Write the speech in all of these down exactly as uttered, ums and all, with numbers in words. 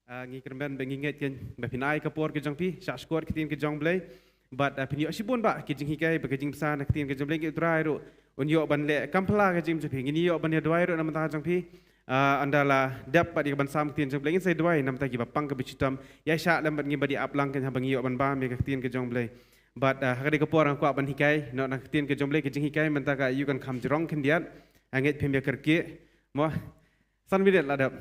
Ah, ngi kyrmen ba ngi ngeit kein ba phin ai ka por ka jong phi sha shkor ka ktien ka jong Blei. Bad, ah, phin ïoh shibun bah ki jinghikai bad ki jingbsa na ka ktien ka jong Blei. Ngi, U Trai ruh un ïoh ban leh kam pla ka jingim jong phi. Ngin ïoh ban ïa duwai ruh na ka bynta jong phi. Ah, ynda la dep pat ïa ka ban sam ka ktien jong Blei, ngin sa duwai na ka bynta kiba pang kiba shitom. Ïaishah lem bad ngi bad ïa aplang kein haba ngi ïoh ban bam ïa ka ktien ka jong Blei. Bad, ah, ha kane ka por nga kwah ban hikai noh na ka ktien ka jong Blei, ka jinghikai mynta ka ïoh kan kham jrong khyndiat. Nga ngeit phim ïa kyrkieh. Mo, san minit la dep.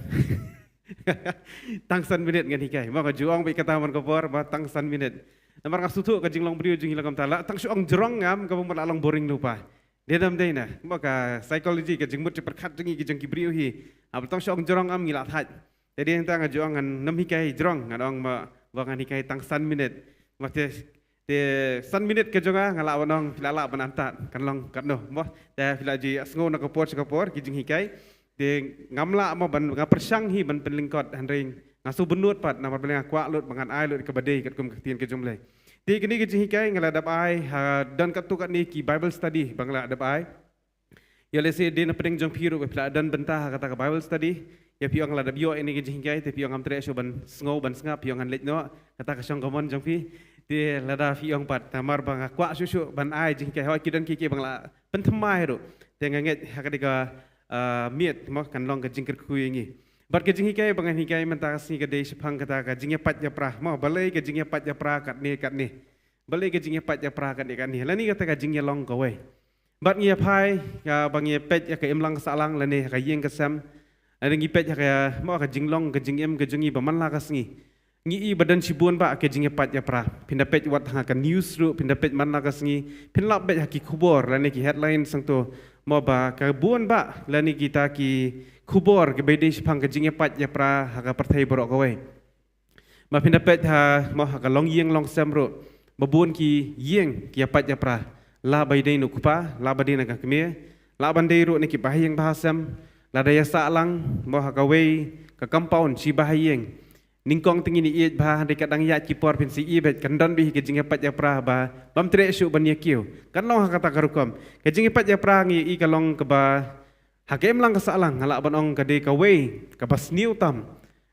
Tang san minit ngan hikai. Mo, ka ju ong bad kata man ka por ba tang san minit. Namar nga sngewthuh ka jinglong briew jong ngi la kumta, la tang shu ong jrong ngam, kaba mut la long boring lypa. Dei nam dei na. Mo, ka psychology, ka jingmut jingpyrkhat jong ngi ki jong ki briew hi. Haba tang shu ong jrong ngam, ngi la thait. Te dei hangta nga ju ong ngan nym hikai jrong, ngan ong mo ba ngan hikai tang san minit. Mo, te, te san minit ka jong nga, nga lah ban ong phi lah lah ban antad kan long katno. Mo, te phi lah ju sngew na ka por sha ka por ki jinghikai. Te ngam lah mo ban, nga pyrshang hi ban pynlyngkot, hynrei nga sngewbynnud pat namar ba nga kwah lut ba ngan ai lut kaba dei katkum ka ktien ka jong Blei. Te kine ki jinghikai nga la dep ai, ha, don katto katne ki Bible study ba nga la dep ai. Ïa lehse dei na pdeng jong phi ruh ba phi la don bynta ha kata ka Bible study. Ïa phi ong la dep ïoh ïa kine ki jinghikai, te phi ong ngam treh shuh ban sngew ban sngap, phi ong ngan leit noh, kata ka shong ka mon jong phi. Te lada phi ong pat namar ba nga kwah shuh shuh ban ai jinghikai, hooid ki don kiei kiei ba nga la pynthymmai ruh. Te nga ngeit ha kane ka, ah, miet mo kan long ka jingkyrkhu ïa ngi. Bad ka jinghikai ba ngan hikai mynta ka sngi ka dei shaphang kata ka jingïapait ïapra. Mo, balei ka jingïapait ïapra katne katne. Balei ka jingïapait ïapra katne katne. Lane kata ka jingïalong kawei. Bad ngi ïa phai, ïa ba ngi ïa peit ïa ka imlang ka sahlang lane ka ïing ka sem. Lane ngi peit ïa ka, mo, ka jinglong ka jingim ka jong ngi ba man la ka sngi. Ngi i ba don shibun bah ka jingïapait ïapra. Phin da peit wat ha ka news ruh, phin da peit man la ka sngi, phin lap peit ha ki khubor lane ki headlines hangto. Mo, ba ka bun bah lane kita ki khubor kiba dei shaphang ka jingïapait ïapra ha ka pyrthei baroh kawei. Ba phin da peit ha, mo, ha ka longïing longsem ruh, ba bun ki ïing ki ïapait ïapra. La ba dei na u kpa, la ba dei na ka kmie, la ban dei ruh na ki bahaïing bahasem. Lada ïa sahlang, mo, ha kawei ka compound shi bahaïing. Nyngkong te ngin ïeit bha, hynrei ka dang ïaid ki por phin sa i beit kan don beit hi ka jingïapait ïapra ba bym treh shuh ban ïa kiew. Kan long ha kata ka rukom. Ka jingïapait ïapra ngi i ka long kaba ha ka imlang ka sahlang nga lah ban ong ka dei kawei kaba sniew tam,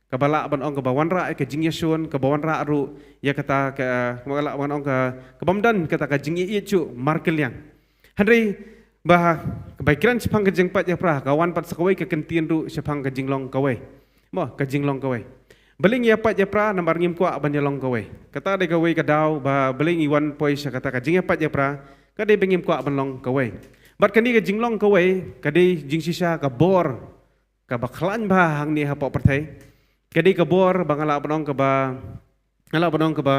kaba lah ban ong kaba wanrah ïa ka jingïashun, kaba wanrah ruh ïa kata ka, nga lah ban ong ka, ka bym don kata ka jingïeit shuh markylliang. Hynrei ba, kaba kren shaphang ka jingpait ïapra, ka wan pat sa kawei ka kyntien ruh shaphang ka jinglong kawei. Mo, ka jinglong kawei. Balei ngi ïapait ïapra namar ngim kwah ban ïalong kawei. Kata dei kawei ka daw ba balei ngi wan poi sha kata ka jingïapait ïapra, ka dei ba ngim kwah ban long kawei. Bad kane ka jinglong kawei ka dei jingshisha ka bor kaba khlaiñ bha hangne hapoh pyrthei. Ka dei ka bor ba nga lah ban ong kaba, nga lah ban ong kaba,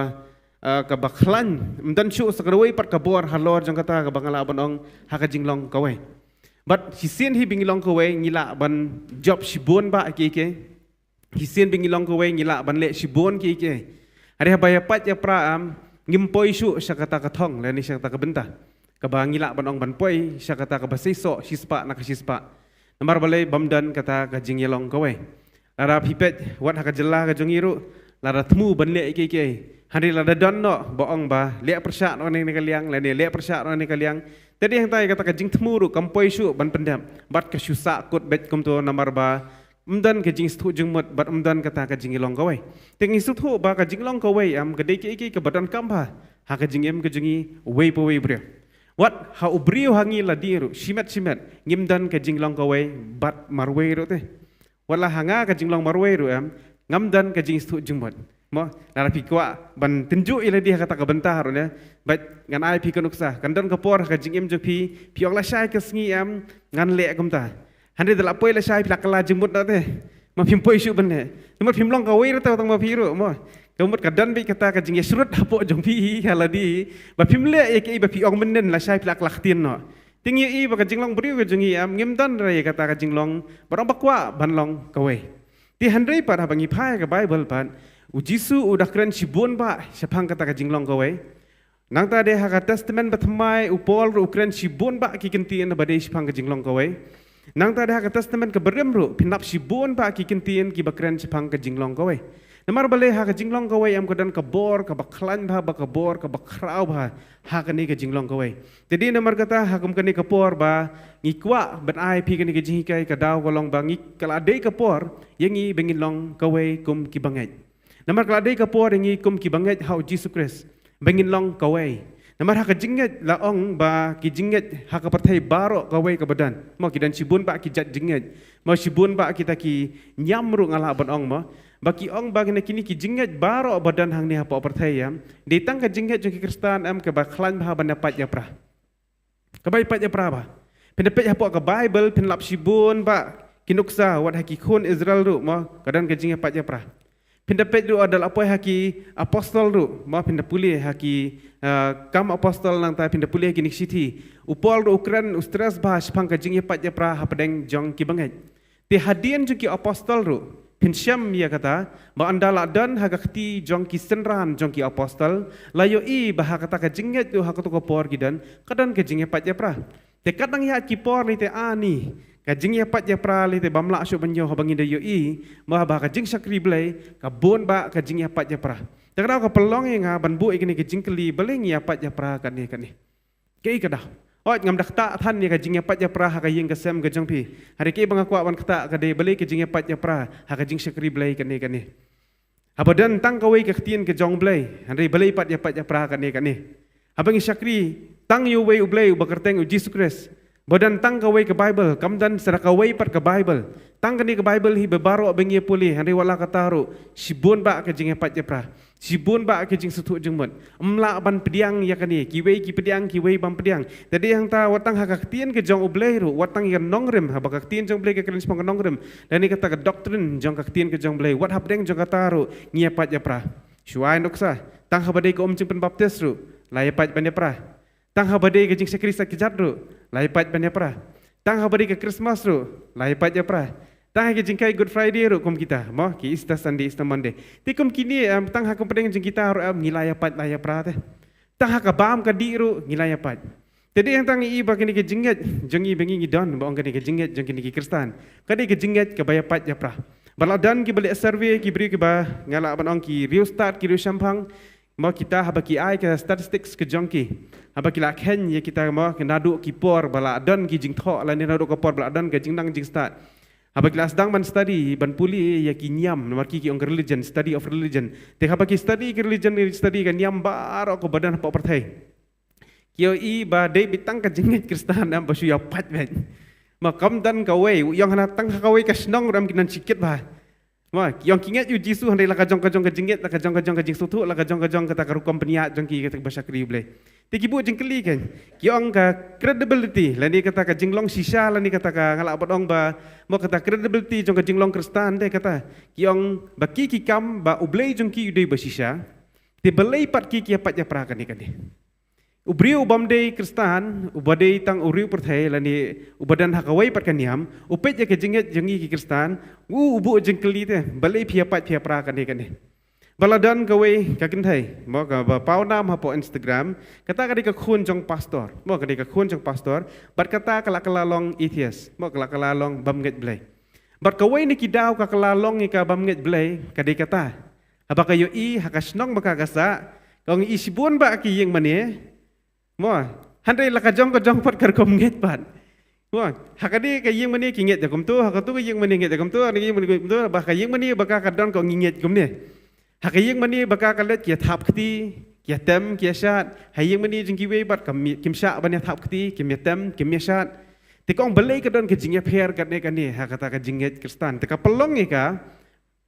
eh, kaba khlaiñ. Ym don shuh sa kawei pat ka bor halor jong kata kaba nga lah ban ong ha ka jinglong kawei. Bad shisien hi ba ngi long kawei ngi lah ban jop shibun bah kiei kiei. Shisien ba ngi long kawei ngi lah ban leh shibun kiei kiei. Hynrei haba ïapait ïapra em, ngim poi shuh sha kata ka thong lane sha kata ka bynta kaba ngi lah ban ong ban poi sha kata kaba seisoh shispah na ka shispah. Namar balei? Bym don kata ka jingïalong kawei. Lada phi peit wat ha ka jylla ka jong ngi ruh, lada thmu ban leh kiei kiei, hynrei lada don noh ba ong ba leh pyrshah noh ne ka liang lane leh pyrshah noh ne ka liang, te dei hangta ïa kata ka jingthmu ruh kam poi shuh ban pyndep. Bad ka shu sahkut beit kumto namar ba ym don ka jingsngewthuh jingmut bad ym don kata ka jingïalong kawei. Te ngi sngewthuh ba ka jinglong kawei em ka dei kiei kiei kaba donkam bha ha ka jingim ka jong ngi uwei pa uwei u briew. Wat ha u briew ha ngi lade ruh shimet shimet ngim don ka jinglong kawei bad marwei ruh te. Wat la ha nga ka jinglong marwei ruh em ngam don ka jingsngewthuh jingmut. Mo, lada phi kwah ban tynjuh ïa lade ha kata ka bynta ruh ne, bad ngan ai phi ka nuksa, kan don ka por ha ka jingim jong phi phi ong lashai ka sngi em ngan leh kumta. Hynrei da la poi lashai phi la kylla jingmut noh te. Ma phim poi shuh ban leh. Namar phim long kawei ruh te tang ma phi ruh mo. Ka mut ka don beit kata ka jingïashrut hapoh jong phi hi ha lade ba phim leh ïa kaei ba phi ong mynnin, lashai phi la kylla ktien noh. Te ngi i ba ka jinglong briew ka jong ngi em ngim don re ïa kata ka jinglong ba ong ba kwah ban long kawei. Te hynrei pat haba ngi phai ka Baibl pat, u Jisu u da kren shibun bah shaphang kata ka jinglong kawei. Nangta de ha ka Testament Bathymmai u Paul ruh u kren shibun bah ki kyntien ba dei shaphang ka jinglong kawei. Nangta de ha ka Testament ka Barim ruh phin lap shibun bah ki kyntien kiba kren shaphang ka jinglong kawei. Namar balei ha ka jinglong kawei em ka don ka bor kaba khlaiñ bha, ba ka bor kaba khraw bha ha kane ka jinglong kawei. Te dei namar kata ha kum kane ka por ba ngi kwah ban ai phi kane ka jinghikai, ka daw ka long ba ngi, ka la dei ka por ïa ngi ba ngin long kawei kum ki bangeit. Namar ka la dei ka por ïa ngi kum ki bangeit ha u Jisu Khrist ba ngin long kawei. Namar ha ka jingngeit la ong ba ki jingngeit ha ka pyrthei baroh kawei kaba don, mo, ki don shibun bah ki jait jingngeit, mo, shibun bah kita ki niam ruh nga lah ban ong, mo, ba ki ong ba kine, kine ki jingngeit baroh ba don hangne hapoh pyrthei, em, dei tang ka jingngeit jong ki Khristan, em, kaba khlaiñ bha ban ïapait ïapra. Kaba ïapait ïapra bha. Phin da peit hapoh ka Bible, phin lap shibun bah ki nuksa wat ha ki khun Israel ruh, mo, ka don ka jingïapait ïapra. Phin da peit ruh, ah, da la poi ha ki apostol ruh, mo, phin da pule ha ki, ah, Kam Apostol, nangta phin da pule ha kine ki shithi. U Paul ruh u kren, u stress bha shaphang ka jingïapait ïapra hapdeng jong ki bangeit. Te hadien jong ki apostol ruh phin shem ïa kata, ba ynda la don ha ka kti jong ki synran jong ki apostol, la ïohi ba ha kata ka jingngeit ruh ha kato ka por ki don, ka don ka jingïapait ïapra. Te katba ïaid ki por lei te, ani, ka jingïapait ïapra lei te bym lah shuh ban ïoh, haba ngi da ïohi, mo, ba ka jingshakri Blei ka bun bah ka jingïapait ïapra. Te ka daw ka pynlong ïa nga ban buh ïa kane ka jingkylli, balei ngi ïapait ïapra kane kane. Kaei ka daw? Oi, ngam da ktah than ïa ka jingïapait ïapra ha ka ïing ka sem ka jong phi. Hynrei kaei ba nga kwah ban ktah ka dei balei ka jingïapait ïapra ha ka jingshakri Blei kane kane. Haba don tang kawei ka ktien ka jong Blei, hynrei balei pat ïapait ïapra kane kane. Haba ngi shakri tang ïa uwei u Blei uba kyrteng u Jisu Khrist, ba don tang kawei ka Bible, kam don sa da kawei pat ka Bible. Tang kane ka Bible hi ba baroh ba ngi ïa pule, hynrei wat la kata ruh shibun bah ka jingïapait ïapra. Shibun bah ka jingsngewthuh jingmut. Ym lah ban pdiang ïa kane, kiwei ki pdiang, kiwei bym pdiang. Te dei hangta wat tang ha ka ktien ka jong u Blei ruh, wat tang ïa ka nongrim, haba ka ktien jong u Blei ka kren shaphang ka nongrim, lane kata ka doctrine jong ka ktien ka jong u Blei, wat hapdeng jong kata ruh ngi ïapait ïapra. Shuwa nuksa, tang haba dei ka um jingpynbaptis ruh la ïapait ban ïapra. Tang haba dei ka jingshakri sait kjat ruh la ïapait ban ïapra. Tang haba dei ka Christmas ruh la ïapait ïapra. Tang ha ka jingkheiñ Good Friday ruh kum kita, mo, ki Easter Sunday, Easter Monday. Te kum kine, em, tang ha kum pdeng jong kita ruh, em, ngi la ïapait la ïapra te. Tang ha ka bam ka dih ruh ngi la ïapait. Te dei hangta ngi i ba kane ka jingngeit jong ngi ba ngi ngi don, ba ong kane ka jingngeit jong kine ki Khristan, ka dei ka jingngeit kaba ïapait ïapra. Ba la don kiba leh survey, ki briew kiba, nga lah ban ong, ki riewstad, ki riewshemphang, mo, kita haba ki ai ka statistics ka jong ki, haba ki la kheiñ ïa kita, mo, ki naduh ki por ba la don ki jingthoh lane naduh ka por ba la don ka jingnang jingstad. Haba ki la sdang ban study, ban pule ïa ki niam, namar ki ki ong ka religion, study of religion. Te haba ki study ka religion, study ka niam baroh kaba don hapoh pyrthei, ki ïohi ba dei beit tang ka jingngeit Khristan, em, ba shu ïapait beit. Mo, kam don kawei, u ïong hana tang ha kawei ka shnong ruh em ki nang shikit bha. Mo, ki ïong ki ngeit ïa u Jisu, hynrei la ka jong ka jong ka jingngeit, la ka jong ka jong ka jingsngewthuh, la ka jong ka jong kata ka rukom pynïaid jong ki, kata kaba shakri Blei. Te ki buh jingkylli kein. Ki ong ka credibility lane kata ka jinglong shisha lane kata ka, nga lah ban ong ba, mo, kata credibility jong ka jinglong Khristan te kata. Ki ong ba ki ki kam ba u Blei jong ki u dei ba shisha. Te balei pat ki ki ïapait ïapra kane kane. U briew u bym dei Khristan, uba dei tang u riew pyrthei lane uba don ha kawei pat ka niam, u peit ïa ka jingngeit jong ngi ki Khristan, u, u buh jingkylli te, balei phi ïapait phi ïapra kane kane. Ba la don kawei ka kynthei, mo, kaba paw nam hapoh Instagram, kata ka dei ka khun jong pastor, mo, ka dei ka khun jong pastor, bad kata ka la, ka la long atheist, mo, ka la, ka la long bym ngeit Blei. Bad kawei na ki daw ka, ka la long ïa ka bym ngeit Blei, ka dei kata. Haba ka ïohi ha ka shnong ba ka, ka sah, ka ong i shibun bah ki ïing mane, mo, hynrei la ka jong ka jong pat ka rukom ngeit pat. Mo, ha kane ka ïing mane ki ngeit ïa kumto, ha kato ka ïing mane ngeit ïa kumto, ha kane ka ïing mane ngeit ïa kumto, ba ka ïing mane ba ka, ka don ka ong ngi ngeit kumne. Ha ka ïing mane ba ka, ka leit ki ïa thap kti, ki ïa tem, ki ïa shad. Ha ïing mane jong kiwei pat ka mi-, kim shah ban ïa thap kti, kim ïa tem, kim ïa shad. Te ka ong balei ka don ka jingïapher kane kane ha kata ka jingngeit Khristan. Te ka pynlong ïa ka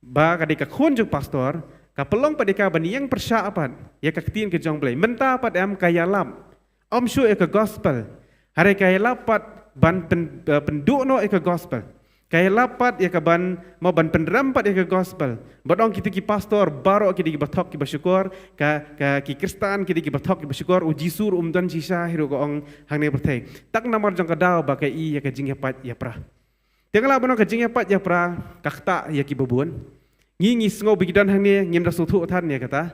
ba ka dei ka khun jong pastor, ka pynlong pat ïa ka ban ïeng pyrshah pat ïa ka ktien ka jong Blei. Mynta pat em ka ïalap, ym shuh ïa ka gospel. Hynrei ka ïalap pat ban pyn-, eh, pynduh noh ïa ka gospel. Ka ïalap pat ïa ka ban, mo, ban pynrem pat ïa ka gospel. Bad ong kita ki pastor baroh ki dei kiba thok kiba shukor, ka, ka, ki Khristan ki dei kiba thok kiba shukor, u Jisu ruh um don shisha hi ruh ka ong hangne pyrthei. Tang namar jong ka daw ba ka i ïa ka jingïapait ïapra. Te nga lah ban ong ka jingïapait ïapra ka ktah ïa kiba bun. Ngi ngi sngew ba ki don hangne, ngim da sngewthuh than ïa kata.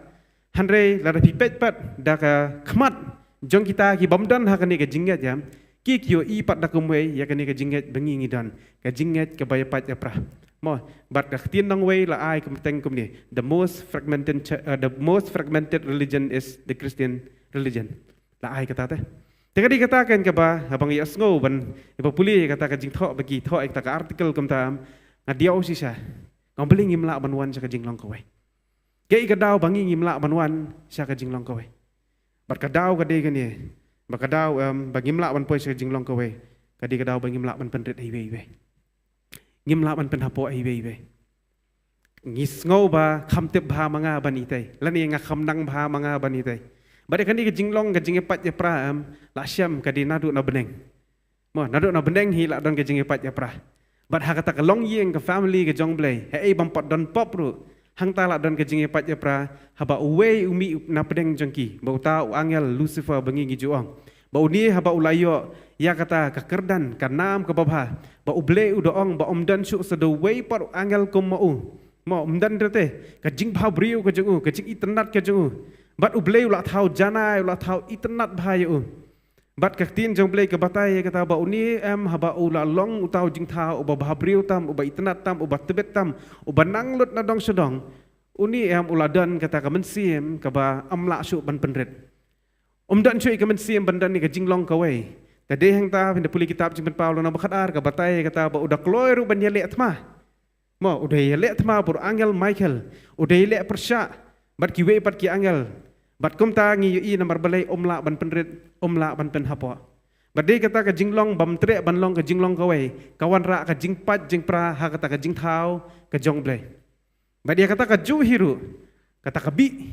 Hynrei lada phi peit pat da ka khmat jong kita ki bym don ha kane ka jingngeit, ïa, ki ki ïohi pat da kumwei ïa kane ka jingngeit ba ngi ngi don, ka jingngeit kaba ïapait ïapra. Mo, bad ka ktien nongwei la ai kumteng kumne. The most fragmented, ch- uh, the most fragmented religion is the Christian religion. La ai kata te. Te ka dei kata kan kaba, haba nga ïa sngew ban, ïa ba pule kata ka jingthoh, ba ki thoh ïa kata ka article kumta, nga diaw shisha. Nga ong balei ngim lah ban wan sha ka jinglong kawei. Kaei ka daw ba ngi ngim lah ban wan sha ka jinglong kawei. Bad ka daw ka dei kane. Ba ka daw, em, ba ngim lah ban poi sha ka jinglong kawei. Ka dei ka daw ba ngim lah ban pynrit iwei iwei. Ngim lah ban pynhapoh iwei iwei. Ngi sngew ba kham tip bha ma nga ban itei. Lane nga kham nang bha ma nga ban itei. Bad kane ka jinglong ka jingïapait ïapra, em, la shem ka dei naduh na bneng. Mo, naduh na bneng hi la don ka jingïapait ïapra. Bad ha kata ka longïing ka family ka jong Blei, haei bym pat don pop ruh, hangta la don ka jingïapait ïapra, haba uwei u mih na pdeng jong ki, ba uta u angel Lucifer ba ngi ngi ju ong. Ba une haba u la ïoh ïa kata ka kyrdan, ka nam kaba bha, ba U Blei u da ong ba ym don shuh sa da uwei pat u angel kum ma u. Mo, ym don te, ka jingbhabriew ka jong u, ka jingitynnad ka jong u. Bad U Blei u la thaw janai, u la thaw itynnad bha ïa u. Bad ka ktien jong Blei ka batai ïa kata ba une em haba u la long uta u jingthaw, uba bhabriew tam, uba itynnad tam, uba tbit tam, uba nang lut na dong sha dong. Une em u la don kata ka mynsiem kaba ym lah shuh ban pynrit. Ym don shuh ka mynsiem ban don ïa ka jinglong kawei. Te dei hangta phin da pule kitab Jingpynpaw lynnong ba khatar ka batai ïa kata ba u da kloi ruh ban ïaleh thma. Mo, u da ïaleh thma bad u angel Michael, u da ïaleh pyrshah bad kiwei pat ki angel. Bad kumta ngi ïohi namar balei ym lah ban pynrit, ym lah ban pynhapoh. Bad dei kata ka jinglong bym treh ban long ka jinglong kawei, ka wanrah ka jingpait jingpra ha kata ka jingthaw ka jong Blei. Bad ïa kata kajuh hi ruh, kata ka bih,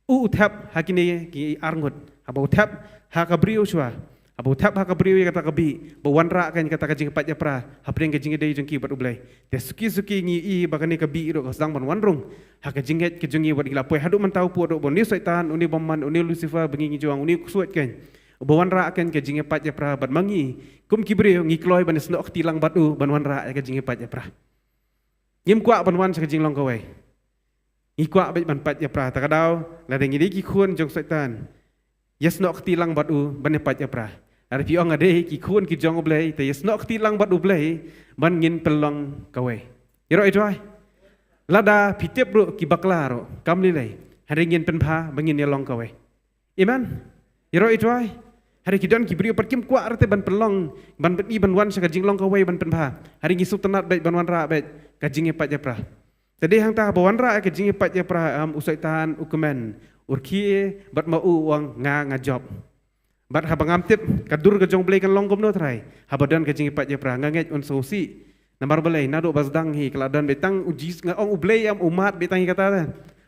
u u thep ha kine ki arngut. Haba u thep ha ka briew shuwa, haba u thep ha ka briew ïa kata ka bih, ba wanrah kan kata ka jingpait ïapra hapdeng ka jingïadei jong ki bad U Blei. Te suki suki ngi i ba kane ka bih ruh ka sdang ban wan rung ha ka jingngeit ka jong ngi, wat ngi la poi haduh mynta u pud ruh ba une u Soitan, une u bymman, une u Lucifer ba ngi ngi ju ong, une u ksuid kan, uba wanrah kan ka jingïapait ïapra, bad ma ngi kum ki briew ngi kloi ban ïasnoh kti lang bad u ban wanrah ïa ka jingïapait ïapra. Ngim kwah ban wan sha ka jinglong kawei. Ngi kwah beit ban pait ïapra. Ta ka daw, lada ngi dei ki khun jong Soitan, ïasnoh kti lang bad u ban ïapait ïapra. Lada phi ong nga dei ki khun ki jong U Blei, te ïasnoh kti lang bad U Blei ban ngin pynlong kawei. Ïaroh ïa u trai. Lada phi tip ruh ki bakla ruh, kam lei lei, hynrei ngin pynbha ba ngin ïalong kawei. Amen. Ïaroh ïa u trai. Hynrei ki don ki briew pat kim kwah ruh te ban pynlong, ban pyni ban wan sha ka jinglong kawei ban pynbha. Hynrei ngi sngewtynnad beit ban wanrah beit ka jingïapait ïapra. Te dei hangta ba wanrah ka jingïapait ïapra, em, u Soitan u kmen, u rkhie bad ma u u ong nga nga jop. Bad haba ngam tip ka dur ka jong U Blei kan long kumno trai, haba don ka jingïapait ïapra, nga ngeit un sngewsih. Namar balei, naduh ba sdang hi ka la don beit tang u Jis-, nga ong U Blei em, u mad beit tang hi kata te.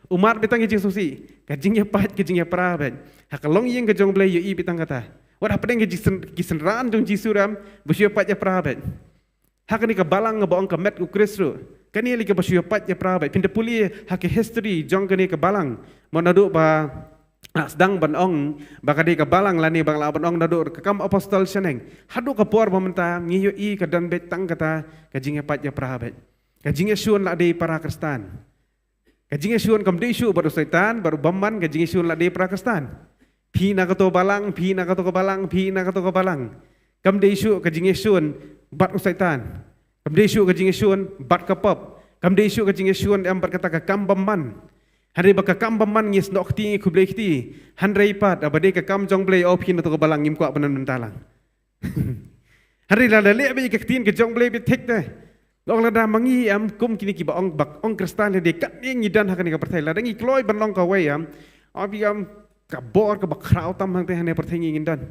U mad beit tang hi jingsngewsih. Ka jingïapait, ka jingïapra beit. Ha ka longïing ka jong U Blei ïohi beit tang kata. Wat hapdeng ka jingsen-, ki synran jong Jisu ruh em, ba shu ïapait ïapra beit. Ha kane ka balang ba ong ka met u Khrist ruh, kane lei kaba shu ïapait ïapra beit. Phin da pule ha ka history jong kane ka balang. Mo, naduh ba, ah, sdang ban ong ba ka dei ka balang lane ba nga lah ban ong naduh ka Kam Apostol shaneng haduh ka por ba mynta ngi ïohi ka don beit tang kata ka jingïapait ïapra beit. Ka jingïashun la dei para Khristan. Ka jingïashun kam dei shuh bad u Soitan bad u bymman, ka jingïashun la dei para Khristan. Phi na kato balang, phi na kato ka balang, phi na kato ka balang. Kam dei shuh ka jingïashun bad u Soitan. Kam dei shuh ka jingïashun bad ka pop. Kam dei shuh ka jingïashun em bad kata ka kam bymman. Hynrei ba ka kam bymman ngi snoh kti, ngi khublei kti. Hynrei pat, haba dei ka kam jong Blei, o phi na to ka balang, ngim kwah ban wan mynta lang. Hynrei lada leh beit ka ktien ka jong Blei beit thik te. Ong lada ma ngi em kum kine kiba ong, ba ong Khristan lada katne ngi don ha kane ka pyrthei, lada ngi kloi ban long kawei em, o phi em, ka bor kaba khraw tam hangta hangne pyrthei ngi ngin don.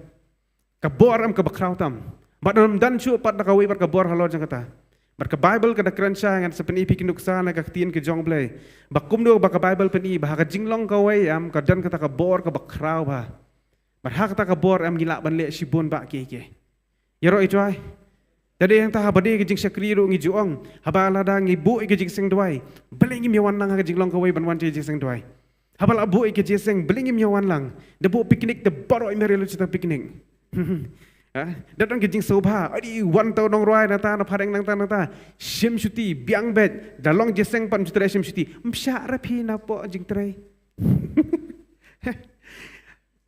Ka bor em kaba khraw tam. Bad ym don shuh pat da kawei pat ka bor halor jong kata. Bad ka Baibl ka da kren shai, ngan sa pyni phi ki nuksa na ka ktien ka jong Blei. Ba kumno ba ka Baibl pyni ba ha ka jinglong kawei em ka don kata ka bor kaba khraw bha. Bad ha kata ka bor em ngi lah ban leh shibun bah kiei kiei. Ïaroh ïa u trai. Te dei hangta haba dei ka jingshakri ruh ngi ju ong, haba lada ngi buh ïa ka jingseng duwai, balei ngim ïa wan lang ha ka jinglong kawei ban wan sha ka jingseng duwai? Haba la buh ïa ka jingïaseng, balei ngim ïa wan lang? Da buh picnic da baroh i mariang lut sha picnic. Ha? Da don ka jingsngewbha, adi wan to nongrwai nangta na phareng nangta nangta. Shim shuti, biang beit, da long jingïaseng pat ym ju trei shim shuti. Ym shah re phi napoh jingtrei.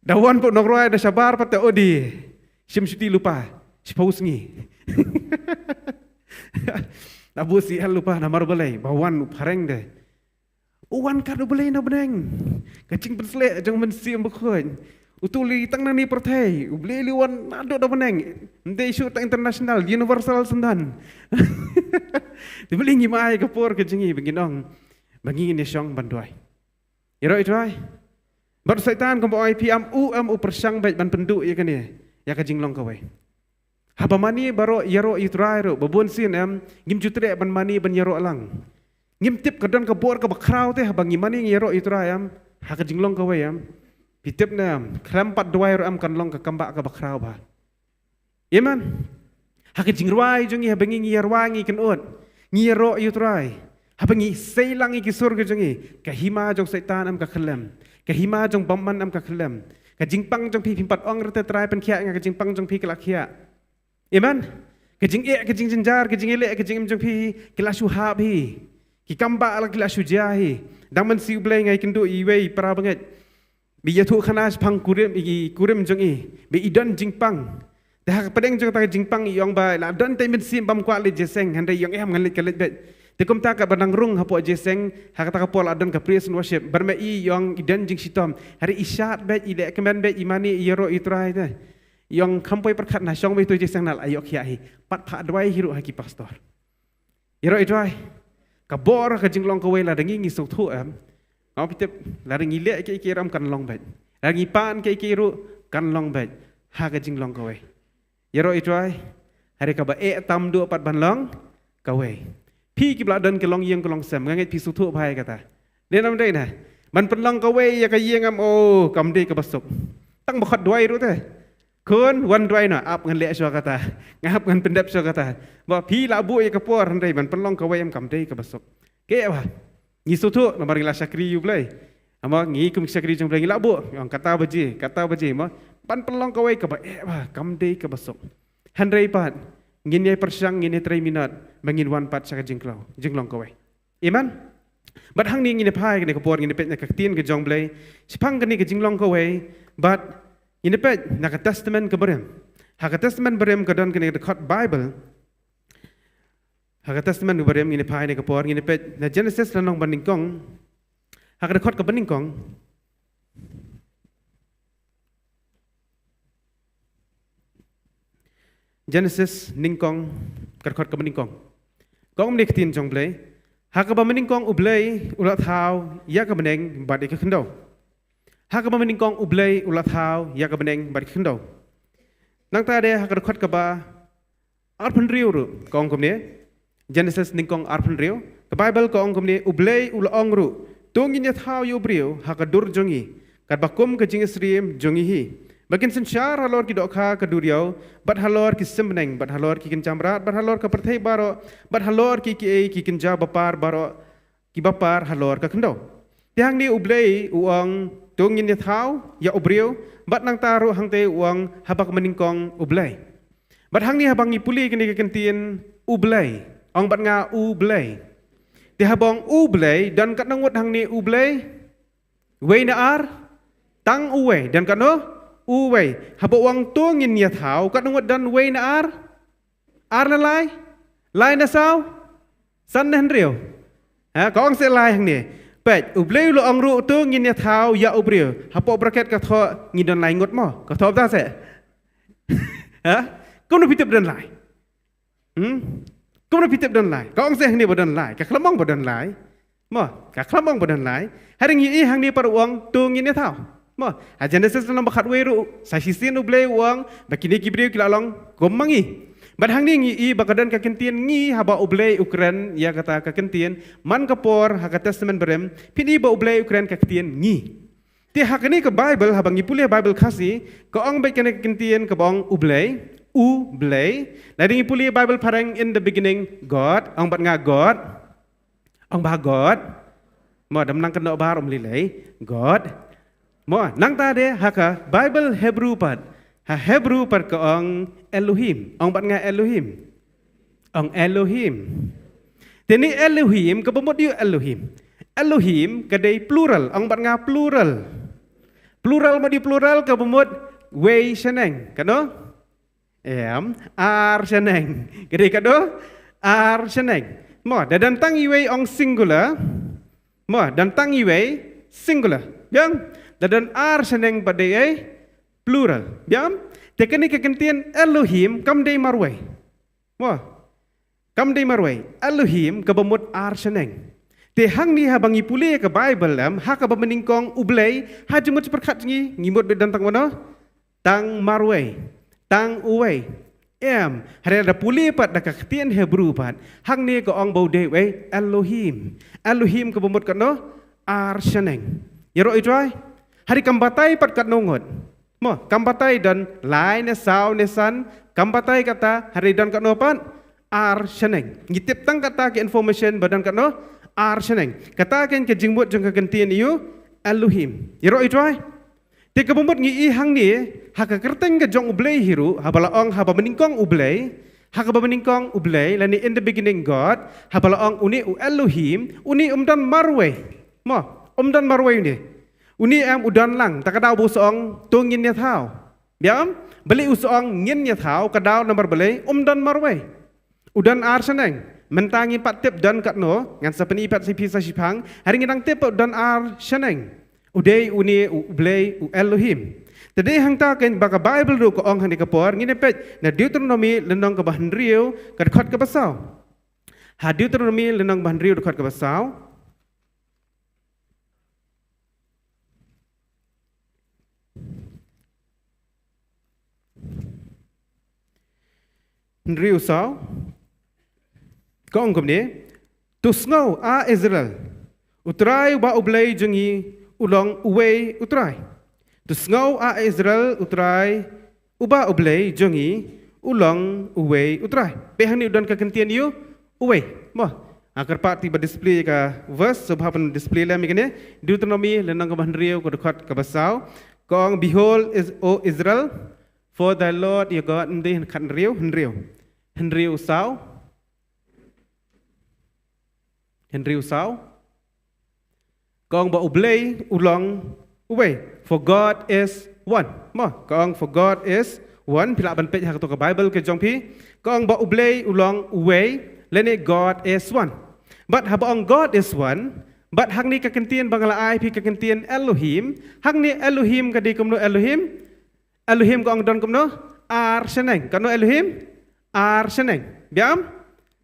Da wan pat nongrwai da shabar pat te odi. Shim shuti lypa. Shiphew sngi. Tabu si el u pa namar balei, ba wan u phareng de. U wan kat u Blei na bneng. Ka jingpynsleh jong Mynsiem Bakhuid. Utu u leit tang na ni pyrthei, u Blei u leit wan naduh na bneng. Ym dei shuh tang international, universal syndon. Te balei ngim ai ka por ka jong ngi ba ngin ong, ba ngin ïa shong ban duwai. Ïaroh ïa u Trai. Bad u Soitan kumba ong ïa phi, em, u em u pyrshang beit ban pynduh ïa kane, ïa ka jinglong kawei. Haba mane baroh ïaroh ïa u Trai ruh, ba bun sien em, ngim ju treh ban mane ban ïaroh lang. Ngim tip ka don ka bor kaba khraw te haba ngi mane ngi ïaroh ïa u Trai em, ha ka jinglong kawei em. Phi tip ne em, khlem pat duwai ruh em kan long ka kambah kaba khraw bha. Amen. Ha ka jingrwai jong ngi haba ngi, ngi ïarwai ngi kynnoh, ngi ïaroh ïa u Trai. Haba ngi sei lang ïa ki sur ka jong ngi, ka hima jong Soitan em ka khyllem. Ka hima jong bymman em ka khyllem. Ka jingpang jong phi phim pat ong re te Trai pynkhiah nga, ka jingpang jong phi ka la khiah. Amen. Ka jingeh, ka jingjynjar, ka jingeh leh, ka jingim jong phi, ki la shu hap hi. Ki kambah la ki la shu jia hi. Dang mynsiem U Blei nga ïakynduh ïa iwei i para bangeit. Ba i ïathuh khana shaphang kurim, i kurim jong i. Ba i don jingpang. Te ha ka pdeng jong kata ka jingpang i ong ba la don te mynsiem bym kwah leit jingïaseng, hynrei i ong em ngan leit ka leit beit. Te kumta katba nang rung hapoh jingïaseng, ha kata ka por la don ka praise and worship. Bad ma i ong i don jingshitom. Hynrei i shad beit, i leh kmen beit, i mane, i ïaroh ïa u Trai te. I ong kham poi pyrkhat na shong beit tu jingïaseng na la ïoh khiah hi. Pat phah duwai hi ruh ha ki pastor. Ïaroh ïa u Trai. Ka bor ka jinglong kawei lada ngi ngi sngewthuh em. Nga ong phi tip, lada ngi leh kiei kiei ruh em kan long beit. Lada ngi pan kiei kiei ruh kan long beit. Ha ka jinglong kawei. Ïaroh ïa u Trai. Hynrei kaba eh tam duh pat ban long kawei. Phi kiba la don ki longïing ki longsem, nga ngeit phi sngewthuh bha ïa kata. Dei ne ym dei ne? Ban pynlong kawei ïa ka ïing em, oh, kam dei kaba suk. Tang ba khot duwai ruh te. Khun, wan duwai noh, ap ngan leh shuwa kata. Nga ap ngan pyndep shuwa kata. Ba phi la buh ïa ka por hynrei ban pynlong kawei em kam dei kaba suk. Kaei ba ngi sngewthuh namar ngi la shakri ïa U Blei. Ama ngi kum ki shakri jong U Blei ngi la buh, ong kata baje, kata baje mo. Ban pynlong kawei kaba eh ba kam dei kaba suk. Hynrei pat ngin ïai pyrshang, ngin ïai trei minot ba ngin wan pat sha ka jingklong, jinglong kawei. Amen. Bad hangne ngin ïa phai kane ka por, ngin ïa peit na ka ktien ka jong U Blei shaphang kane ka jinglong kawei. Bad ngin ïa peit na ka Testament kaba rim. Ha ka Testament barim ka don kane ka dkhot Bible. Ha ka Testament kaba rim ngin ïa phai kane ka por, ngin ïa peit na Genesis lynnong banyngkong. Ha ka dkhot kaba nyngkong. Genesis nyngkong, ka dkhot kaba nyngkong. Ka ong kumne ka ktien jong U Blei. Ha kaba nyngkong U Blei u la thaw ïa ka bneng bad ïa ka khyndew. Ha kaba nyngkong U Blei u la thaw ïa ka bneng bad ïa ka khyndew. Nangta de ha ka dkhot kaba arphew hynriew ruh ka ong kumne. Genesis nyngkong arphew hynriew. Ka Bible ka ong kumne, U Blei u la ong ruh, to ngin ïa thaw ïa u briew ha ka dur jong ngi, katba kum ka jingsyriem jong ngi hi. Ba kin synshar halor ki dohkha ka duriaw, bad halor ki sim bneng, bad halor ki kynja mrad, bad halor ka pyrthei baroh, bad halor ki kiei ki kynja bapar baroh, kiba par halor ka khyndew. Te hangne U Blei u ong, to ngin ïa thaw ïa u briew, bad nangta ruh hangtei u ong, haba ka nyngkong U Blei. Bad hangne haba ngi pule kane ka ktien U Blei, ong bad nga U Blei. Te haba ong U Blei, don katno ngut hangne U Blei? Wei ne ar? Tang uwei, don katno? Uwei. Haba u ong to ngin ïa thaw, katno ngut don, wei ne ar? Ar ne lai? Lai ne saw? San ne hynriew? Ha, ka ong seh lai hangne. Peit, U Blei u la ong ruh to ngin ïa thaw ïa u briew. Hapoh bracket ka thoh ngi don lai ngut mo. Ka thoh bha seh. Ha? Kumno phi tip don lai? Hmm? Kumno phi tip don lai? Ka ong seh hangne ba don lai. Ka khlem ong ba don lai. Mo, ka khlem ong ba don lai. Hynrei ngi ïohi hangne pat u ong to ngin ïa thaw. Mo, ha Genesis lynnong ba khatwei ruh, sa shisien U Blei u ong ba kine ki briew ki la long kum ma ngi. Bad hangne ngi ïohi ba ka don ka ktien ngi haba U Blei u kren ïa kata ka ktien, man ka por ha ka Testament barim, phin ïohi ba U Blei u kren ka ktien ngi. Te ha kane ka Bible, haba ngi pule Bible Khasi, ka ong beit kane ka ktien kaba ong U Blei, U Blei. Lada ngi pule Bible Phareng, in the beginning God, ong bad nga God. Ong ba God. Mo, dam nang kynnoh ba rum lei lei. God. Mo, nangta de ha ka Bible Hebrew pat. Ha Hebrew pat ka ong Elohim. Ong bad nga Elohim. Ong Elohim. Te ni Elohim, kaba mut ïa u Elohim. Elohim ka dei plural, ong bad nga plural. Plural mut ïa u plural kaba mut wei shaneng. Katno? Em, ar shaneng. Ka dei katno? Ar shaneng. Mo, da don tang iwei ong singular. Mo, don tang iwei singular. Biang, da don ar shaneng pat dei ei plural. Biang, te kane ka kyntien Elohim kam dei marwei. Mo, kam dei marwei. Elohim kaba mut ar shaneng. Te hangne haba ngi pule ka Bible em, ha kaba nyngkong U Blei, ha jingmut pyrkhat ngi, ngi mut ba don tang mano? Tang marwei, tang uwei. Em, hynrei da pule pat da ka ktien Hebrew pat, hangne ka ong ba u dei uwei Elohim. Elohim kaba mut katno? Ar shaneng. Ïaroh ïa u trai? Hynrei kam batai pat katno ngut. Mo, kam batai don lai ne saw ne san, kam batai kata, hynrei don katno pat? Ar shaneng. Ngi tip tang kata ka information ba don katno? Ar shaneng. Kata ka jingmut jong ka kyntien ïa u Elohim. Ïaroh ïa u trai? Te kaba mut ngi i hangne, ha ka kyrteng ka jong U Blei hi ruh, haba la ong haba nyngkong U Blei, ha kaba nyngkong U Blei, lane in the beginning God, haba la ong une u Elohim, une um don marwei. Mo, um don marwei une. Une em u don lang, ta ka daw ba u sa ong to ngin ïathaw. Biang, balei u sa ong ngin ïathaw, ka daw namar balei, um don marwei. U don ar shaneng. Mynta ngi pat tip don katno, ngan sa pyni pat sha phi sa shiphang, hynrei ngi dang tip u don ar shaneng. U dei une u Blei u Elohim. Te dei hangta keiñ ba ka Bible ruh ka ong hangne ka por, ngin ïa peit na Deuteronomy lynnong kaba hynriew, ka dkhot kaba saw. Ha Deuteronomy lynnong ba hynriew dkhot kaba saw. Hynriew saw. Ka ong kumne, to sngew, a Israel, U Trai uba U Blei jong ngi u long uwei U Trai. To sngew, a Israel, U Trai uba U Blei jong ngi u long uwei U Trai. Peit hangne u don ka kyntien ïa u uwei. Mo, ha kyrpad te ba display ka verse, sngewbha pyn display lem ïa kane. Deuteronomy lynnong kaba hynriew, ka dkhot kaba saw. Ka ong, behold, is, O Israel, for thy Lord your God, ym dei, khathynriew, hynriew. Hynriew saw. Hynriew saw. Ka ong ba U Blei u long uwei. For God is one. Mo, ka ong for God is one. Phi lah ban peit ha kato ka Bible ka jong phi. Ka ong ba U Blei u long uwei, lane God is one. Bad haba ong God is one, bad hangne ka kyntien ba nga la ai phi ka kyntien Elohim, hangne Elohim ka dei kumno Elohim? Elohim ka ong don kumno? Ar shaneng. Katno Elohim? Ar shaneng. Biang?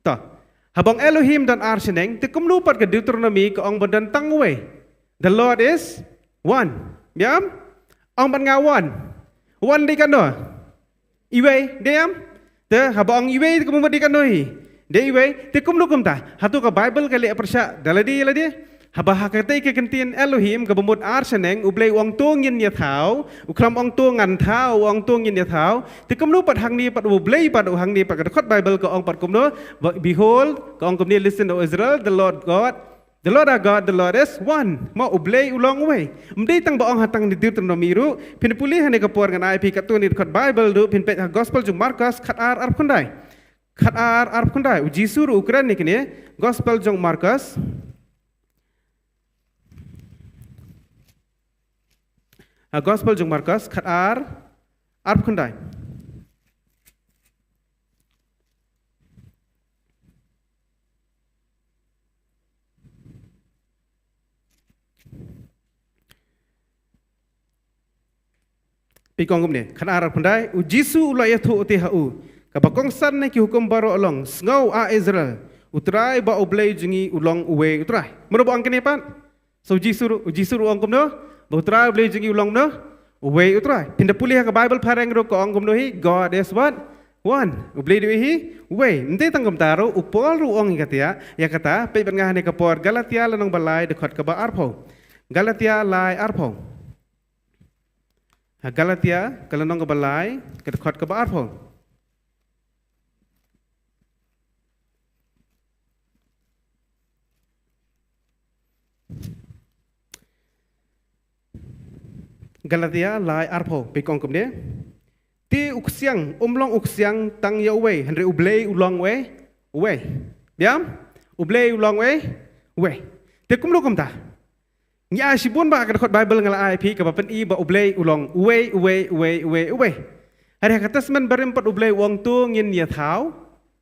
To. Haba ong Elohim don ar shaneng, te kumno pat ka Deuteronomy ka ong ba don tang uwei? The Lord is one. Biang? Ong bad nga one. One dei katno? Iwei, dei em? Te haba ong iwei te kumno dei katno hi? Dei iwei, te kumno kumta? Hato ka Bible ka leh pyrshah da lade ïa lade? Haba ha katei ka kyntien Elohim kaba mut ar shaneng, U Blei u ong to ngin ïathaw, u khlem ong to ngan thaw, u ong to ngin ïathaw. Te kumno pat hangne pat U Blei pat u hangne pat ka dkhot Bible ka ong pat kumno? Behold, ka ong kumne, listen, O Israel, the Lord God, the Lord our God, the Lord is one. Mo, U Blei u long uwei. Ym dei tang ba ong ha tang ne Deuteronomy ruh, phin pule hangne ka por ngan ai phi katto ne dkhot Bible ruh, phin peit ha Gospel jong Markos khatar arphew khyndai. Khatar arphew khyndai, U Jisu ruh u kren ïa kane, Gospel jong Markos. Ha Gospel jong Markos, khatar arphew khyndai. Peit ka ong kumne, khatar arphew khyndai, U Jisu u la ïathuh te ha u, kaba kongsan na ki hukum baroh long, sngew, a Israel, U Trai ba U Blei jong ngi u long uwei U Trai. Mano ba ong kane pat? So U Jisu ruh, U Jisu ruh u ong kumno? Ba U Trai U Blei jong ngi u long kumno? Uwei U Trai. Phin da pule ha ka Bible phareng ruh ka ong kumno hi? God is what? One. U Blei dei hi? Uwei. Ym dei tang kumta ruh, u Paul ruh u ong ïa kata, ïa kata, peit bad nga hangne ka por, Galatia lynnong ba lai dkhot kaba arphew. Galatia lai arphew. Ha Galatia, ka lynnong kaba lai, ka dkhot kaba arphew. Galatia lai arphew, peit ka ong kumne. Te u ksiang um long u ksiang tang ïa uwei, hynrei U Blei u long uwei, uwei. Biang? U Blei u long uwei, uwei. Te kumno kumta? Ngi ai shibun ba ha ka dkhot Bible nga la ai phi kaba pyni ba U Blei u long uwei, uwei, uwei, uwei, uwei. Hynrei ha ka Testament Barim pat U Blei u ong to ngin ïathaw.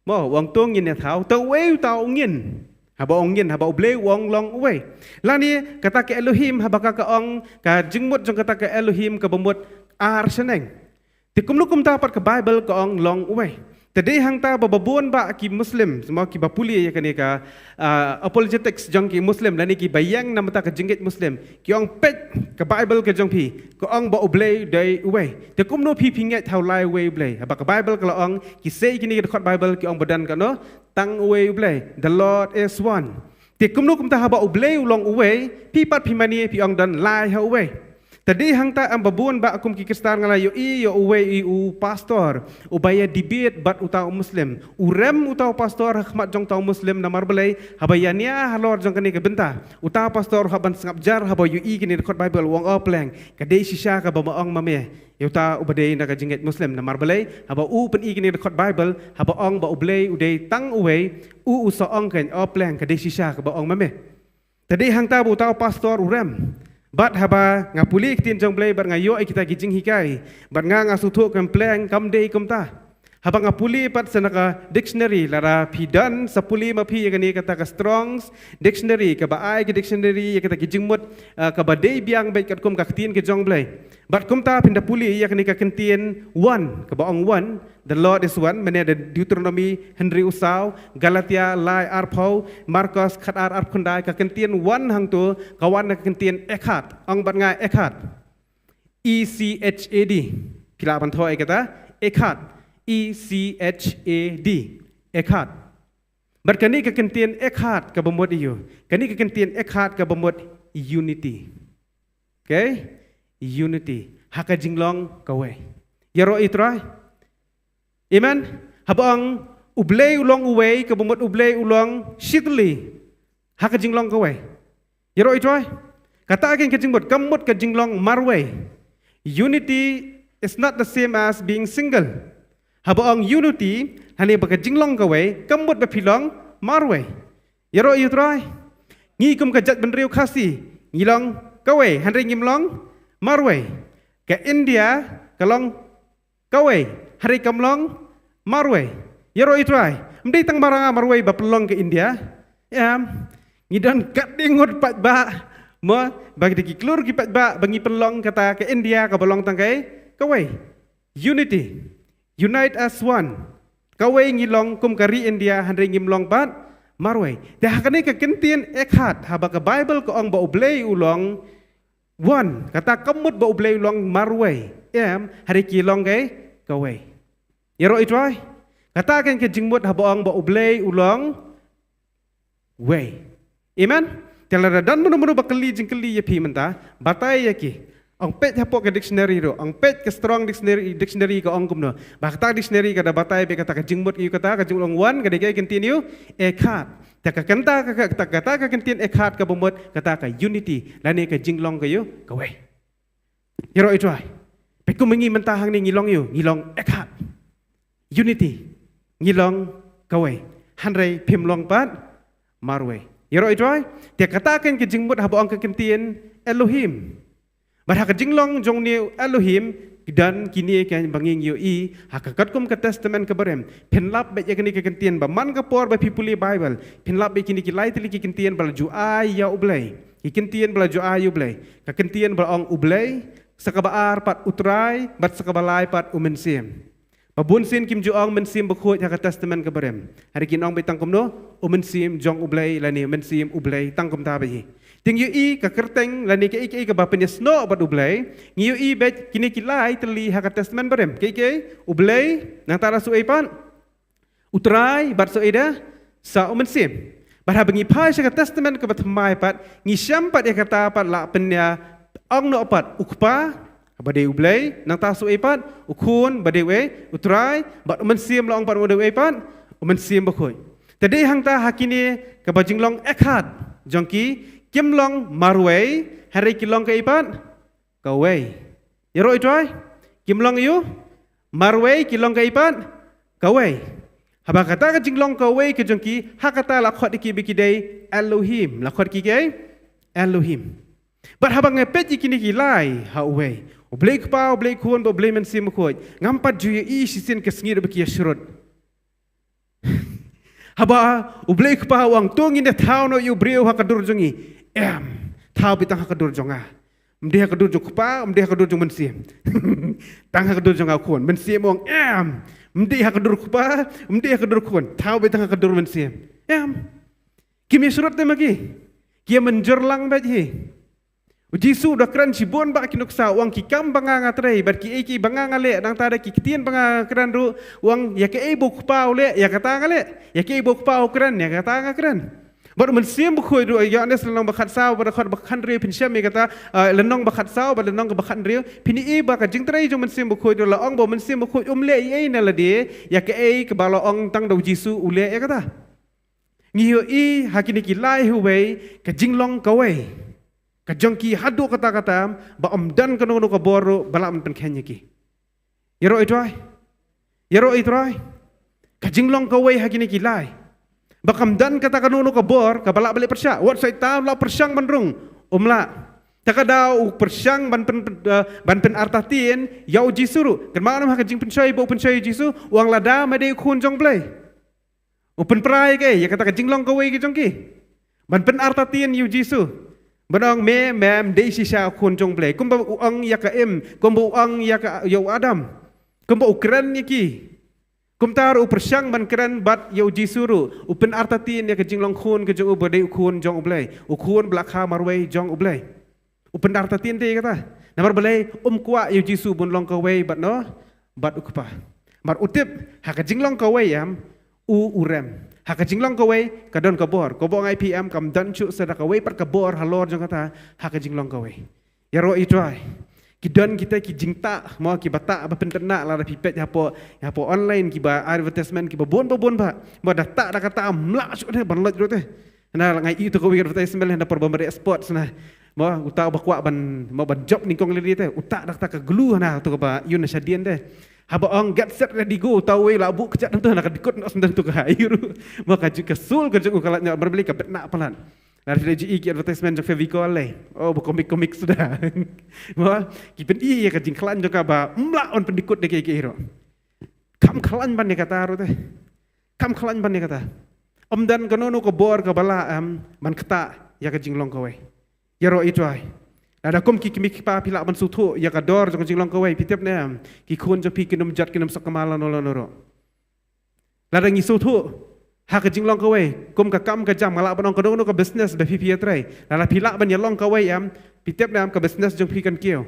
Mo, u ong to ngin ïa thaw, to uwei uta u ngin. Haba ong ngin, haba U Blei u ong long uwei. Lane kata ka Elohim, haba ka ka ong ka jingmut jong kata ka Elohim kaba mut ar shaneng. Te kumno kumta pat ka Bible ka ong long uwei. Te dei hangta ba ba bun ba ki Muslim, mo kiba pule ïa kane ka, ah, apologetics jong ki Muslim, lane kiba ïeng namar ta ka jingngeit Muslim. Ki ong peit ka Bible ka jong phi, ka ong ba U Blei dei uwei. Te kumno phi phi ngeit ha u lai uwei U Blei. Haba ka Bible ka la ong, ki sei kine ki dkhot Bible ki ong ba don kano, tang uwei U Blei. The Lord is one. Te kumno kumta haba U Blei u long uwei, phi pat phi mane phi ong don lai ha uwei. Te dei hangta em ba bun ba kum ki Khristan nga la ïohi ïa uwei u pastor uba ïa debate bad uta u Muslim. U rem uta u pastor ha khmat jong uta u Muslim namar balei, haba ïa nia halor jong kane ka bynta. Uta u pastor haba sngap jar haba ïohi kane dkhot Bible u ong, oh pleng, ka dei shisha kaba ma ong ma me. Ïa uta uba dei na ka jingngeit Muslim namar balei, haba u pyni kane dkhot Bible, haba ong ba U Blei u dei tang uwei, u u sa ong kein, oh pleng, ka dei shisha kaba ong ma me. Te dei hangta ba uta u pastor u rem. Bad haba nga pule ktien jong U Blei bad nga ïoh ïa kita ki jinghikai. Bad nga nga sngewthuh kum pleng kam dei kumta. Haba nga pule pat sa na ka dictionary, lada phi don sa pule ma phi ïa kane kata ka Strong's Dictionary, kaba ai ka dictionary ïa kata ki jingmut, ah, kaba dei biang bad katkum ka ktien ka jong U Blei. Bad kumta phin da pule ïa kane ka kyntien one, kaba ong one, The Lord is one, mane da Deuteronomy hynriew saw, Galatia lai arphew, Markos khatar arphew khyndai, ka kyntien one hangto ka wan na ka kyntien echad. Ong bad nga echad. E C H A D. Phi lah ban thoh ïa kata, echad. E C H A D. Echad. Bad kane ka kyntien echad kaba mut aiu. Kane ka kyntien echad kaba mut unity. Okay? Unity. Ha ka jinglong kawei. Ïaroh ïa U Trai. Amen. Haba ong U Blei u long uwei, kaba mut U Blei u long shitli. Ha ka jinglong kawei. Ïaroh ïa U Trai. Kata kein ka jingmut, kam mut ka jinglong marwei. Unity is not the same as being single. Haba ong unity, hane ba ka jinglong kawei, kam mut ba phi long marwei. Ïaroh ïa U Trai. Ngi kum ka jaitbynriew Khasi, ngi long kawei, hynrei ngim long marwei. Ka India ka long kawei, hynrei kam long marwei. Ïaroh ïa U Trai. Ym dei tang marwei ba pynlong ka India. Em, ngi don katne ngut paidbah, mo, ba ki dei ki klur ki paidbah ba ngi pynlong kata ka India kaba long tang kawei. Unity. Unite as one. Kawei ngi long kum ka ri India, hynrei ngim long pat marwei. Te ha kane ka kyntien echad, haba ka Bible ka ong ba U Blei u long one, kata kam mut ba U Blei u long marwei. Em, hynrei ki long kawei. Ïaroh ïa U Trai. Kata kein ka jingmut haba ong ba U Blei u long wei. Amen. Te lada don mano mano ba kylli jingkylli ïa phi mynta, batai ïa ki. Ong peit hapoh ka dictionary ruh, ong peit ka Strong dictionary, dictionary ka ong kumno. Ba kata dictionary ka da batai bad kata ka jingmut ïa kata ka jinglong one, ka dei ka kyntien ïa u echad. Te ka kynta ka, ka, ka, kata ka kyntien echad kaba mut kata ka unity, lane ka jinglong ka ïa u kawei. Ïaroh ïa U Trai. Peit kum ngi mynta hangne ngi long ïa u, ngi long echad. Unity. Ngi long kawei. Hynrei phim long pat marwei. Ïaroh ïa U Trai. Te kata kein ka jingmut haba ong ka kyntien Elohim. Bad ha ka jinglong jong une u Elohim, ki don kine kein ba ngi ïohi ha ka katkum ka Testament kaba rim. Phin lap bad ïa kine ki kyntien ba man ka por ba phi pule Bible, phin lap bad kine ki lai tylli ki kyntien ba la ju ai ïa U Blei. Ki kyntien ba la ju ai ïa U Blei. Ka kyntien ba la ong U Blei, sa kaba ar pat U Trai, bad sa kaba lai pat U Mynsiem. Ba bun sien kim ju ong Mynsiem Bakhuid ha ka Testament kaba rim. Hynrei kin ong beit tang kumno, U Mynsiem jong U Blei, lane Mynsiem U Blei tang kumta beit hi. Te ngi ïohi ka kyrteng lane kaei kaei kaba pynïasnoh bad U Blei, ngi ïohi beit kine ki lai tylli ha ka Testament ba rim. Kaei kaei, U Blei, nangta da sa uei pat, U Trai, bad sa uei da, sa U Mynsiem. Bad haba ngi phai sha ka Testament kaba thymmai pat, ngi shem pat ïa kata pat la pynïa ong noh pat U Kpa, ba dei U Blei, nangta sa uei pat, U Khun, ba dei uei, U Trai, bad U Mynsiem la ong pat ba dei uei pat, U Mynsiem Bakhuid. Te dei hangta ha kine kaba jinglong echad jong ki, kim long marwei, hynrei ki long kaei pat, kawei. Ïaroh ïa U Trai, kim long ïa u marwei, ki long kaei pat, kawei. Haba kata ka jinglong kawei ka jong ki, ha kata la khot ïa ki ba ki dei Elohim, la khot ïa ki kaei, Elohim. Bad haba nga peit ïa kine ki lai ha uwei, U Blei Kpa, U Blei Khun, bad U Blei Mynsiem Bakhuid, ngam pat ju ïohi shisien ka sngi ruh ba ki ïashrut. Haba U Blei Kpa u ong, to ngin ïa thaw noh ïa u briew ha ka dur jong ngi. Em, thaw beit tang ha ka dur jong nga. Ym dei ha ka dur jong u Kpa, ym dei ha ka dur jong u Mynsiem. Tang ha ka dur jong nga u Khun. Mynsiem u ong, em, ym dei ha ka dur u Kpa, ym dei ha ka dur u Khun. Thaw beit tang ha ka dur u Mynsiem. Em. Kim ïa syrut te ma ki. Ki ïa mynjur lang beit hi. U Jisu u da kren shibun bah ki nuksa, u ong ki kam ba nga nga trei, bad kiei kiei ba nga nga leh, nangta da ki ktien ba nga nga kren ruh, u ong ïa kaei ba u Kpa u leh, ïa kata nga leh, ïa kaei ba u Kpa u kren, ïa kata nga kren. Bad u Mynsiem Bakhuid ruh, Ïoannis lynnong ba khatsaw, bad dkhot ba khathynriew phin shem ïa kata, eh, lynnong ba khatsaw, bad lynnong ba khathynriew, phin ïohi ba ka jingtrei jong u Mynsiem Bakhuid ruh la ong ba u Mynsiem Bakhuid um leh ei ei na lade, ïa kaei kaba la ong tang da u Jisu u leh ïa kata. Ngi ïohi ha kine ki lai hawei ka jinglong kawei ka jong ki haduh katta katta, ba ym don kano kano ka bor ruh ba lah ban pynkheiñ ïa ki. Ïaroh i Trai. Ïaroh i Trai. Ka jinglong kawei ha kine ki lai, ba kam don kata kano kano ka bor kaba lah ban leh pyrshah. Wat Soitan u lah pyrshang ban rung. Um lah. Te ka daw u pyrshang ban pyn, pyn, eh, ban pynartatien ïa u Jisu ruh. Kynmaw ne em ha ka jingpynshoi ba u pynshoi ïa u Jisu, u ong lada me dei u Khun jong u Blei, u pynpra ïa kaei, ïa kata ka jinglong kawei ka jong ki. Ban pynartatien ïa u Jisu. Ban ong me, mem dei shisha u Khun jong u Blei. Kumba u ong ïa ka Im, kumba u ong ïa ka, ïa u Adam. Kumba u kren ïa ki. Kumta ruh u pyrshang ban kren bad ïa u Jisu ruh. U pynartatien ïa ka jinglong khun ka jong u ba dei u Khun jong u Blei. U Khun ba la kha marwei jong u Blei. U pynartatien te ïa kata. Namar balei? Um kwah ïa u Jisu ban long kawei bad no, bad u Kpa. Namar u tip, ha ka jinglong kawei em, u u rem. Ha ka jinglong kawei ka don ka bor. Kaba nga ong ïa phi em, kam don shuh sa da kawei pat ka bor halor jong kata, ha ka jinglong kawei. Ïaroh i Trai. Ki don kita ki jingtah, mo, kiba tah ba pyntynnat, lada phi peit hapoh, hapoh online, kiba advertisement, kiba bun ba bun bah. Mo, da tah da kata, ym lah shuh te ban lait ruh te. Na la ngai i to kawei advertisement, na por ba mareh sports na. Mo, uta uba kwah ban, mo, ban jop nyngkong lei lei te. Uta da kata ka glue na, to kaba ïoh na shadien te. Haba ong get set ready go, uta uwei la buh kjat na to, na ka dikut noh sendang to ka ha i ruh. Mo, ka ju, ka sul ka jong u ka lait noh, namar balei, ka bet na palat. Lada phi la ju i ki advertisement jong Fevicol lei. Oh, ba komik-komik suda. Mo, ki pyni ïa ka jingkhlaiñ jong ka ba ym lah ban pyndikut da kiei kiei ruh. Kam khlaiñ ban ïa kata ruh te. Kam khlaiñ ban ïa kata. Ym don kano kano ka bor kaba lah em ban ktah ïa ka jinglong kawei. Ïaroh i Trai. Lada kum ki kmie ki kpa phi lah ban sngewthuh ïa ka dor jong ka jinglong kawei, phi tip ne em, ki khun jong phi kin ym jot, kin ym sok kamai lano lano ruh. Lada ngi sngewthuh ha ka jinglong kawei, kum ka kam ka jam, nga lah ban ong kano kano ka business ba phi phi ïatrei, lada phi lah ban ïalong kawei em, phi tip ne em, ka business jong phi kan kiew.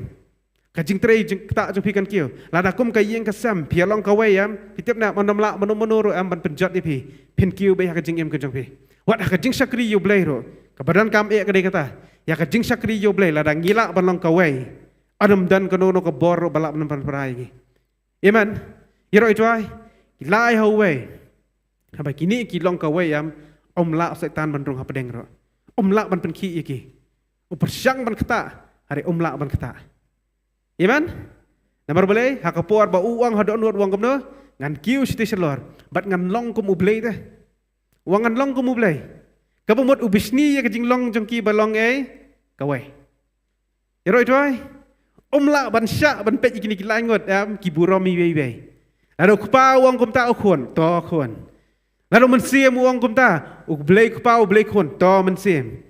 Ka jingtrei jingktah jong phi kan kiew. Lada kum ka ïing ka sem phi ïalong kawei em, phi tip ne em, ym lah mano mano ruh em ban pynjot ïa phi. Phin kiew beit ha ka jingim ka jong phi. Wat ha ka jingshakri ïa u Blei ruh, kaba donkam eh ka dei kata. Ïa ka jingshakri ïa u Blei, lada ngi lah ban long kawei, ym don kano kano ka bor ruh ba lah ban pynpra ïa ngi. Amen. Ïaroh i Trai. Ki lai ha uwei. Haba kine ki long kawei em, ym lah u Soitan ban rung hapdeng ruh. Ym lah ban pynkhih ïa ki. U pyrshang ban ktah, hynrei um lah ban ktah. Amen. Namar balei, ha ka por ba u ong ha dohnud, u ong kumno, ngan kiew shata shalor bad ngan long kum u Blei te. U ong ngan long kum u Blei. Kaba mut u bishni ïa ka jinglong jong ki ba long ei, kawei. Ïaroh i Trai. Um lah ban shah ban peit ïa kine ki laingut em, ki burom iwei iwei. Lada u Kpa u ong kumta, u Khun, to Khun. Lada u Mynsiem u ong kumta, u Blei Kpa, u Blei Khun, to Mynsiem.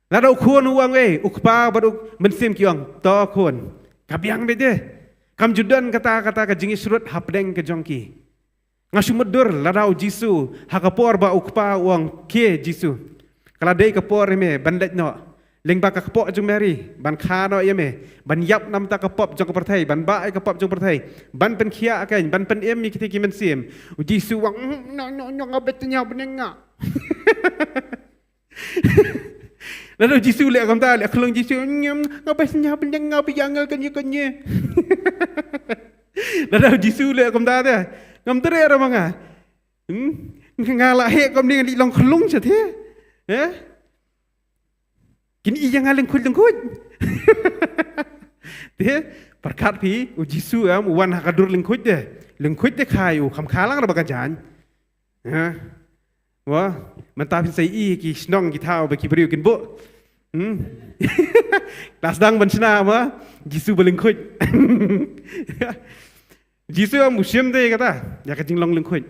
Lada u Khun u ong ei, u Kpa bad u Mynsiem ki ong, to Khun. Ka biang beit te. Kam ju don kata kata ka jingïasyrut hapdeng ka jong ki. Nga shu mutdur lada u Jisu ha ka por ba u Kpa u ong, khie Jisu, ka la dei ka por ïa me ban leit noh lyngba ka kpoh jong Mary, ban kha noh ïa me, ban ïap namar ka pop jong ka pyrthei, ban bah ïa ka pop jong ka pyrthei, ban pynkhiah ïa ka, ban pynim ïa kita ki mynsiem. U Jisu u ong, mm, no no no, nga beit tang ïa bneng nga. Lada u Jisu u leh kumta, leh khlong Jisu, nyam, nga beit tang ïa bneng nga, ba ïa angel kane kane. Lada u Jisu u leh kumta te, ngam treh ruh ma nga. Hmm? Nga la heh kumne, ngan leit long khlong sha te. Eh? Kin ïa nga lyngkhuid lyngkhuid. Te, pyrkhat phi, u Jisu em, u wan ha ka dur lyngkhuid te. Lyngkhuid te khai u, kham kha lang ruh ba ka jaiñ. Ha? Wa, mynta phin sa ïohi ki shnong ki thaw ba ki briew kin buh. Hmm? La sdang ban shna ma Jisu ba lyngkhuid. Jisu em u shim te kata ïa ka jinglong lyngkhuid.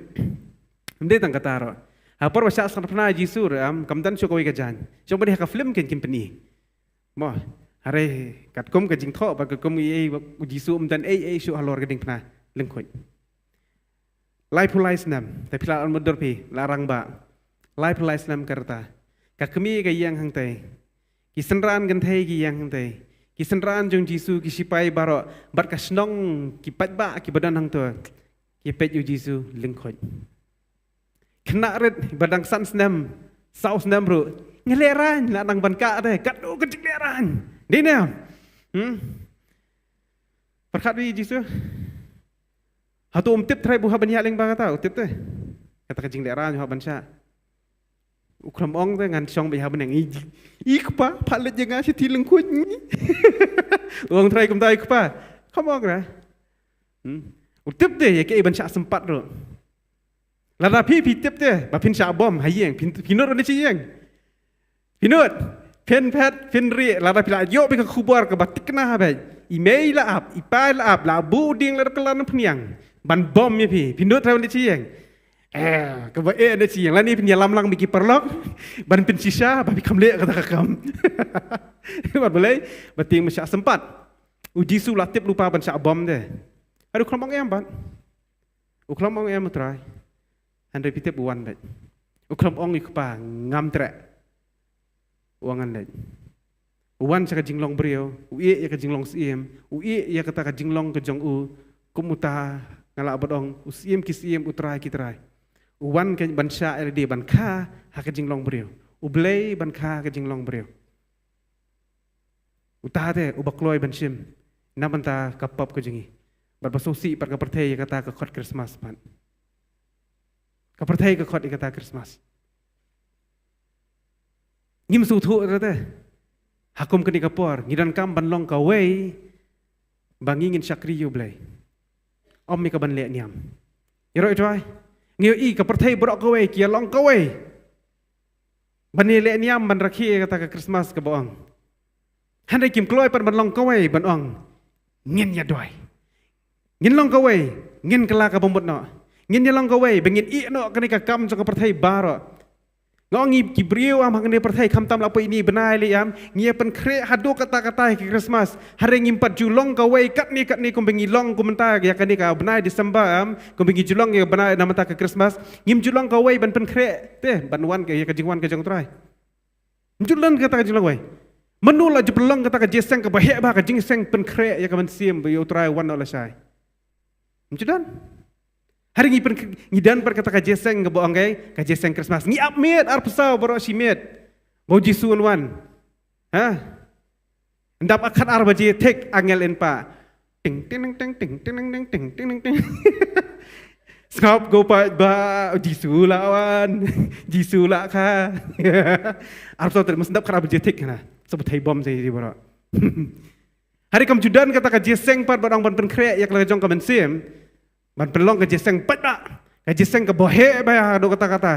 Ym dei tang kata ruh. Ha por ba shah shakri phna Jisu ruh, em, kam don shuh kawei ka jaiñ. Shong bad ha ka film kein kim pyni. Mo, hynrei katkum ka jingthoh bad katkum ei ei, u Jisu um don ei ei shuh halor ka diengphna lyngkhuid. Laiphew lai snem, te phi la ong mutdur phi, la rangbah. Laiphew lai snem ka rta. Ka kmie ka ïeng hangtei. Ki synran kynthei ki ïeng hangtei. Ki synran jong Jisu, ki sipai baroh, bad ka shnong, ki paidbah kiba don hangto. Ki peit ïa u Jisu lyngkhuid. Khynnah rit ba dang san snem, saw snem ruh, nga lehraiñ, la nang ban kah te, katno ka jinglehraiñ. Dei ne? Hmm? Pyrkhat ïa u Jisu. Hato um tip trai ba u hap ban ïaid lyngba kata, u tip te. Kata ka jinglehraiñ u hap ban shah. U khlem ong te, ngan shong beit ha bneng. I, i kpa, pha leit ïa nga sha ti lyngkhuid. U ong trai kumta, i kpa. Khlem ong re. Hmm? U tip te ïa kaei ban shah sympat ruh. Lada phi, phi tip te ba phin shah bom ha ïing, phin, phin nud ruh ne sha ïing. Phin nud, phin phet, phin rieh, lada phi la ïoh beit ka khubor kaba thikna ha beit. I mei la ap, i pa la ap, la buh dieng la kylla na phniang. Ban bom ïa phi, phin nud ruh ne sha ïing. Eh, kaba eh ne sha ïing, lane phin ïalam lang bad ki paralok ban pynshisha ba phi kham leh kata ka kam. Bad balei, ba tieng ban shah sympat. U Jisu la tip lypa ban shah bom te. Haduh khlem ong em bad. U khlem ong em u Trai. Hynrei phi tip u wan beit. U khlem ong ïa u Kpa ngam treh. U ong ngan leit. U wan sha ka jinglong briew, u ïeh ïa ka jinglong syiem, u ïeh ïa kata ka jinglong ka jong u, kum uta nga lah ban ong, u Syiem ki syiem, u Trai ki trai. U wan ka ban shah ïa lade ban kha ha ka jinglong briew. U Blei ban kha ha ka jinglong briew. Uta te uba kloi ban shim na bynta ka pop ka jong ngi. Bad ba sngewsih pat ka pyrthei ïa kata ka khot Christmas pat. Ka pyrthei ka khot ïa kata Christmas. Ngim sngewthuh te. Ha kum kane ka por ngi donkam ban long kawei ba ngi ngin shakri ïa u Blei. Ym ïa ka ban leh niam. Ïaroh ïa u Trai. Ngi ïohi ka pyrthei baroh kawei ki ïa long kawei ban ïa leh niam ban rakhe ïa kata ka Christmas kaba ong. Hynrei kim kloi pat ban long kawei ban ong, ngin ïa duwai. Ngin long kawei, ngin kylla kaba mut noh. Ngin ïa long kawei ba ngin ïeh noh kane ka kam jong ka pyrthei baroh. Nga ong ngi ki briew am ha kane ka pyrthei khamtam la poi ine i bnai lei am, ngi ïa pynkhreh haduh katta katta ïa ka Christmas. Hynrei ngim pat ju long kawei katne katne kumba ngi long kum mynta ïa kane ka bnai December am, kumba ngi ju long ïa ka bnai na bynta ka Christmas. Ngim ju long kawei ban pynkhreh te ban wan ka, ïa ka jingwan ka jong u Trai. Ngim ju long kata ka jinglong kawei. Mano la ju pynlong kata ka jingïaseng kaba heh bha, ka jingïaseng pynkhreh ïa ka mynsiem ba ïa u Trai wan noh lashai. Ngim ju don. Hynrei ngi pyn, ngi don pat kata ka jingïaseng kaba ong kai, ka jingïaseng Christmas. Ngi ap miet arphew saw baroh shi miet ba u Jisu un wan. Ha? Hynda khatar baje thik angel yn pah. Ting ting ting ting ting ting ting ting ting ting. Sngap ko paidbah, Jisu la wan. Jisu la kha. Arphew saw tarik, mas hynda khatar baje thik na. Sa pyrthei bom sa ïa baroh. Hynrei kam ju don kata ka jingïaseng pat ba dang ban pynkhreh ïa ka la jong ka mynsiem. Ban pynlong ka jingïaseng paidbah. Ka jingïaseng kaba heh bha haduh katta katta.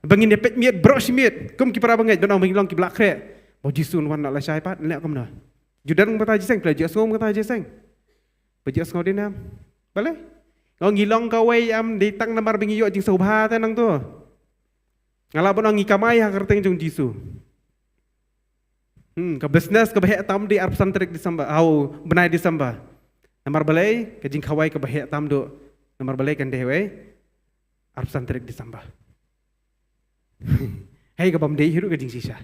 Ba ngin ïa peit miet baroh shi miet. Kum ki para bangeit ban ong ba ngin long kiba la khreh. Ba u Jisu un wan noh lashai pat, leh kumno. Ju don kata ka jingïaseng, phi la ju ïohsngew kata ka jingïaseng. Ba ju ïohsngew dei ne em? Balei? Nga ong ngi long kawei em, dei tang namar ba ngi ïoh jingsngewbha te nangto. Nga lah ban ong ngi kamai ha ka kyrteng jong u Jisu. Hmm, ka business kaba heh tam dei arphew san tarik December, ha u bnai December. Namar balei, ka jingkhawai kaba heh tam duh. Namar balei kan dei wei arphew san tarik December. Hei, ka bym dei hi ruh ka jingshisha.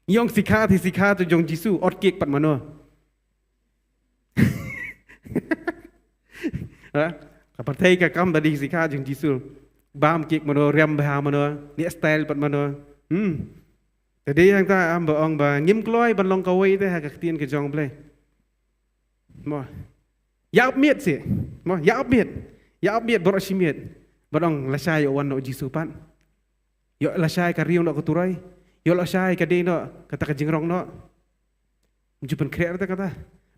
Ngi ong sikha te sikha te jong u Jisu, ot kek pat mano. Ha? Ka pyrthei ka kam da dei sikha jong u Jisu. Bam kek mano, riam bha mano, ne style pat mano. Hmm. Te dei hangta am ba ong ba ngim kloi ban long kawei te ha ka ktien ka jong u Blei. Mo. Ïa ap miet seh. Mo, ïa ap miet. Ïa ap miet baroh shi miet. Ba dang lashai ïoh wan noh u Jisu pat. Ïoh lashai ka riew noh ka turoi. Ïoh lashai ka dei noh kata ka jingrong noh. Ju pynkhreh te kata.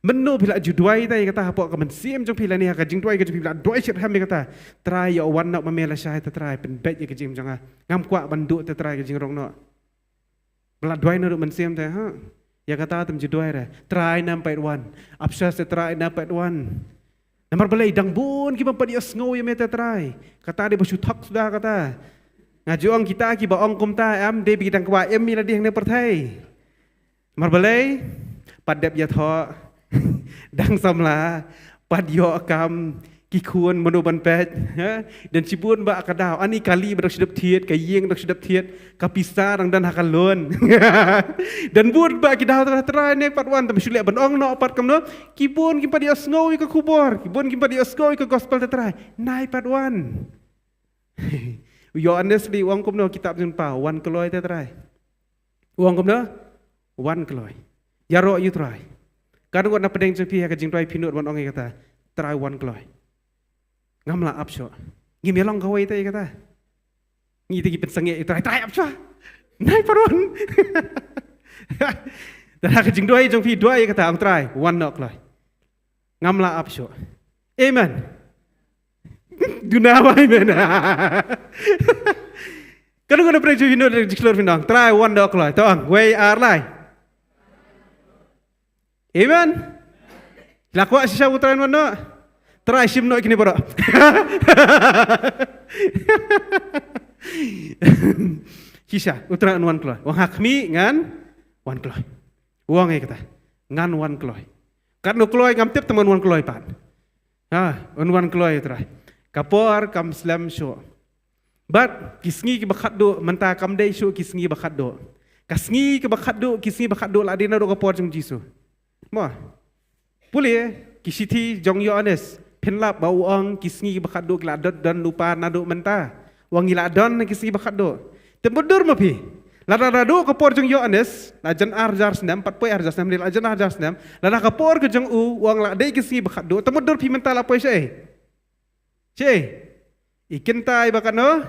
Mynno phi la ju duwai te ïa kata hapoh ka mynsiem jong phi lane ha ka jingduwai ka jong phi, phi la duwai shitrhem ïa kata. Trai, ïoh wan noh ma me lashai te Trai, pynbeit ïa ka jingim jong nga. Ngam kwah ban duh te Trai ka jingrong noh. Ba la duwai noh ruh mynsiem te, ha. Ïa kata te ym ju duwai re. Trai, ym peit wan. Ap sha te Trai, ym peit wan. Namar balei dang bun ki bym pat ïohsngew ïa me te Trai. Kata dei ba shu thok suda kata. Nga ju ong kita ki ba ong kumta em dei ba ki dang kwah im ïa lade hangne pyrthei. Namar balei pat dep ïathoh dang samla pat ïoh kam ki khun mano ban peit. Ha? Don shibun ba ka daw ani kali ba dang shu dep thied ka ïing dang shu dep thied. Ka pisa dang don ha ka loan. Don bun ba ki daw Trai ne pat wan tam shu leh ban ong noh pat kumno. Ki bun ki pat ïohsngew ïa ka khubor ki bun ki pat ïohsngew ïa ka gospel te Trai. Nai pat wan. U Ïoannis li u ong kumno kitab jong pa wan kloi te Trai. U ong kumno wan kloi. Ïaroh ïa u Trai. Katno ngut na pdeng jong phi ha ka jingduwai phi nud wan ong ïa kata Trai wan kloi. Ngam lah ap shuh. Ngim ïalong kawei te ïa kata. Ngi te ngi pynsangeh ïa u Trai Trai ap shuh. Nai pat wan. Te ha ka jingduwai jong phi duwai ïa kata ong Trai wan noh kloi. Ngam lah ap shuh. Amen. Duna ba amen. Katno ngut na pdeng jong phi nud jingklur phi ong Trai wan noh kloi. To ong wei ar lai. Amen. La kwah shisha u Trai un wan noh. Trai shim noh kine baroh. Shisha u Trai un wan kloi. Wan ha khmih ngan wan kloi. Wan ïa kata ngan wan kloi. Katno kloi ngam tip tang wan kloi pat. Ha, un wan kloi Trai. Ka por kam slem shuh. Bad ki sngi kiba khatduh mynta kam dei shuh ki sngi ba khatduh. Ka sngi kiba khatduh ki sngi ba khatduh la dei naduh ka por jong Jisu. Mo. Pule ki shithi jong Ïoannis phin lap ba u ong ki sngi kiba khatduh ki la dot don lypa naduh mynta. U ong ngi la don ki sngi ba khatduh. Te mutdur ma phi. Lada naduh ka por jong Ïoannis la jan ar hajar snem pat poi ar hajar snem la jan ar hajar snem. Lada ka por ka jong u u ong la dei ki sngi ba khatduh te mutdur phi mynta la poi shaei. Shaei. I kynta i ba khatno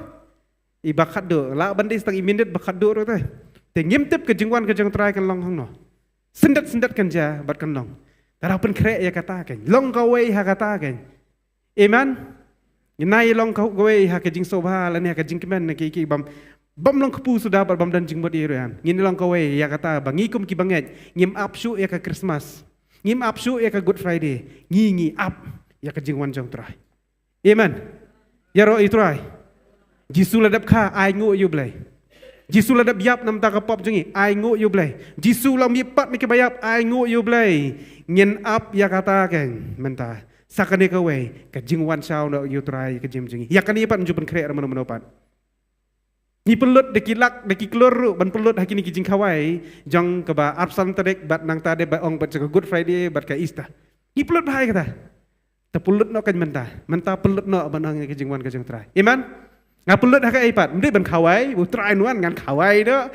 i ba khatduh lah ban dei tang i minit ba khatduh ruh te. Te ngim tip ka jingwan ka jong Trai kan long hangno. Syndet syndet kan jia bad kan long. Tara pynkhreh ïa kata kan long kawei ha kata kan. Amen. Ngin nai long kawei ha ka jingsngewbha lane ha ka jingkmen na ki ki bam bam long kpu suda bad bam don jingmut ïa ruh em. Ngin long kawei ïa kata ba ngi kum ki bangeit ngim ap shuh ïa ka Christmas. Ngim ap shuh ïa ka Good Friday. Ngi ngi ap ïa ka jingwan jong Trai. Amen. Ïaroh ïa u Trai. Jisu la dep kha ai nguh ïa u Blei. Jisu la dep ïap namar ka pop jong ngi ai nguh ïa u Blei. Jisu la mih pat na ki ba ïap ai nguh ïa u Blei. Ngin ap ïa kata keng mynta. Sa kane kawei ka jingwan shaw noh ïa u Trai ka jingim jong ngi. Ïa kane pat nju pynkhreh mano mano pat. Ngi pynlut da ki lak da ki klur ruh ban pynlut ha kine ki jingkhawai jong kaba arphew san tarik bad nangta de ba ong bad jong ka Good Friday bad ka Easter. Ngi pynlut bha ïa kata. Te pynlut noh kan mynta mynta pynlut noh ban ong ïa ka jingwan ka jong Trai. Amen. Nga pynlut ha ka iPad mdei ban khawai u Trai nwan ngan khawai doh.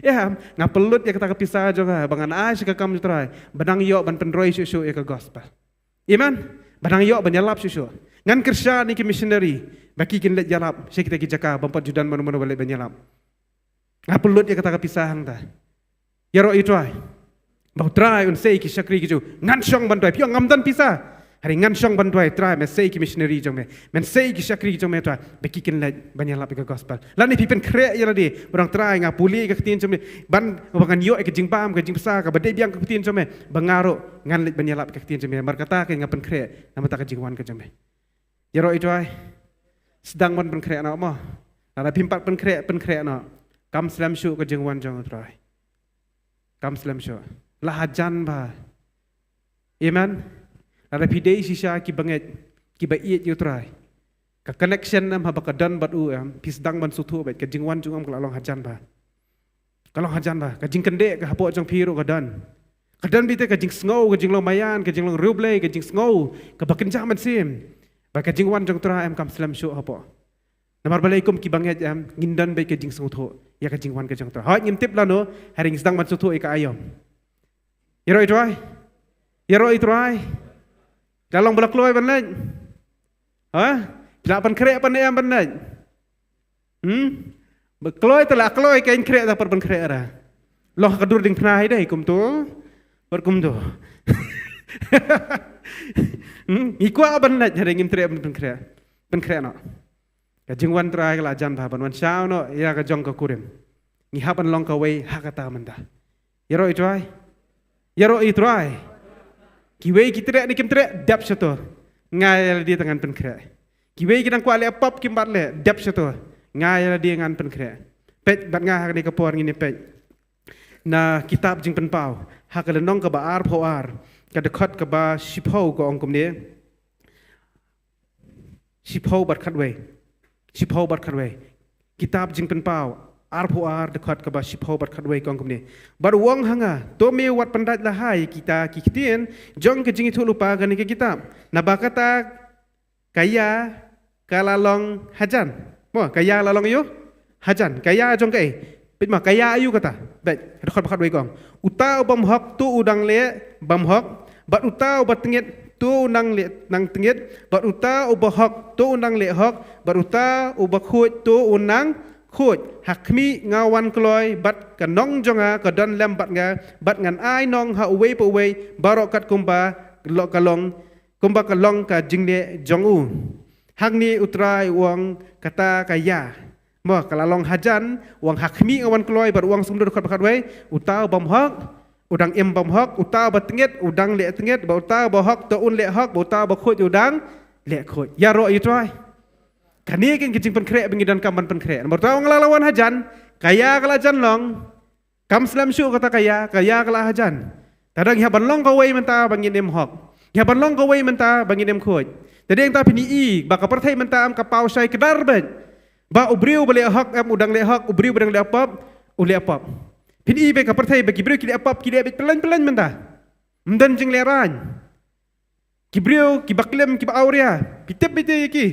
Ïa nga pynlut ïa kata ka pisa jong nga ba ngan ai sha ka kam jong Trai ba nang ïoh ban pynroi shuh shuh ïa ka gospel. Amen. Ba nang ïoh ban ïalap shuh shuh. Ngan kyrshan ïa ki missionary ba ki kin leit ïalap sha kita ki jaka bym pat ju don mano mano ba leit ban ïalap. Nga pynlut ïa kata ka pisa hangta. Ïaroh ïa u Trai. Ba u Trai un sei ki shakri ki jong u ngan shong ban duwai phi ong ngam don pisa. Hynrei ngan shong ban duwai Trai men sei ki missionary jong me men sei ki shakri ki jong me Trai ba ki kin leit ban ïalap ïa ka gospel. Lane phi pynkhreh ïa lade ba u ong Trai nga pule ïa ka ktien jong me ban ba ngan ïoh ïa ka jingbam ka jingpysa kaba dei biang ka ktien jong me ba nga ruh ngan leit ban ïalap ïa ka ktien jong me namar kata ka nga pynkhreh namar kata ka jingwan ka jong me. Ïaroh ïa u Trai. Sdang ban pynkhreh noh mo. Lada phim pat pynkhreh pynkhreh noh. Kam slem shuh ka jingwan jong u Trai. Kam slem shuh. La hajan bha. Amen. Lada phi dei shisha ki bangeit kiba ïeit ïa u Trai. Ka connection em haba ka don bad u em phi sdang ban sngewthuh bad ka jingwan jong u em ka la long hajan bha. Ka long hajan bha ka jingkyndit ka hapoh jong phi ruh ka don. Ka don beit ka jingsngew ka jinglong maïan ka jinglong riewblei ka jingsngew kaba kynja mynsiem. Ba ka jingwan jong u Trai em kam slem shuh hapoh. Namar balei kum ki bangeit em ngin don beit ka jingsngewthuh ïa ka jingwan ka jong u Trai. Hooid ngim tip lano hynrei ngi sdang ban sngewthuh ïa ka aïom. Ïaroh ïa u Trai. Ïaroh ïa u Trai. La long ba la kloi ban leit. Ha? Ki la pynkhreh ban em ban leit. Hmm? Ba kloi te la kloi kein khreh da pat pynkhreh ra. Long ha ka dur diengphna hi dei kumto. Bad kumto. Hmm? Ngi kwah ban leit hynrei ngim treh ban pynkhreh. Pynkhreh noh. Ka jingwan Trai ka la jan bha ban wan shaw noh ïa ka jong ka kurim. Ngi hap ban long kawei ha kata mynta. Ïaroh ïa u Trai. Ïaroh ïa u Trai. Kiwei ki treh ne kim treh dep shato. Nga ïa lade te ngan pynkhreh. Kiwei ki dang kwah leh pop kim pat leh, dep shato. Nga ïa lade ngan pynkhreh. Peit bad nga ha kane ka por ngin ïa peit na kitab Jingpynpaw, ha ka lynnong kaba arphew ar, ka dkhot kaba shiphew ka ong kumne. Shiphew bad khatwei. Shiphew bad khatwei. Kitab Jingpynpaw arphew ar, dkhot kaba shiphew bad khatwei ka ong kumne. Bad u ong ha nga, to me wat pyndait lahai kita ki ktien jong ka jingïathuhlypa kane ka kitab. Naba kata ka ïa ka la long hajan. Mo, ka ïa la long ïa u hajan. Ka ïa jong kaei? Peit mo, ka ïa aïu kata? Bad ha dkhot ba khatwei ka ong, uta u bym hok to u dang leh bym hok, bad uta u ba tngit to u nang leh nang tngit, bad uta u ba hok to u nang leh hok, bad uta u ba khuid to u nang khuid. Ha khmih nga wan kloi bad ka nong jong nga ka don lem bad nga, bad ngan ai nong ha uwei pa uwei baroh katkum ba ka long, kumba ka long ka jingleh jong u. Hangne u Trai u ong kata ka ïa. Mo, ka la long hajan, u ong ha khmih nga wan kloi bad u ong sngewdon dkhot ba khatwei, uta u bym hok u dang im bym hok, uta u ba tngit u dang leh tngit, bad uta u ba hok to un leh hok, bad uta u ba khuid u dang leh khuid. Ïaroh ïa u Trai. Kane ka dei ka jingpynkhreh ba ngi donkam ban pynkhreh. Namar uta u ong la la wan hajan, ka ïa ka la jan long. Kam slem shuh kata ka ïa, ka ïa ka la hajan. Te dang ïa ban long kawei mynta ba ngin im hok. Ïa ban long kawei mynta ba ngin im khuid. Te dang ta phin i ba ka pyrthei mynta em ka paw shai kdar bad. Ba u briew ba leh hok em u dang leh hok, u briew ba dang leh pop u leh pop. Phin i ba ka pyrthei ba ki briew ki leh pop ki leh bad pyllein pyllein mynta. Ym don jingleh rain. Ki briew ki ba klim ki ba awria. Phi tip bad ïa ki.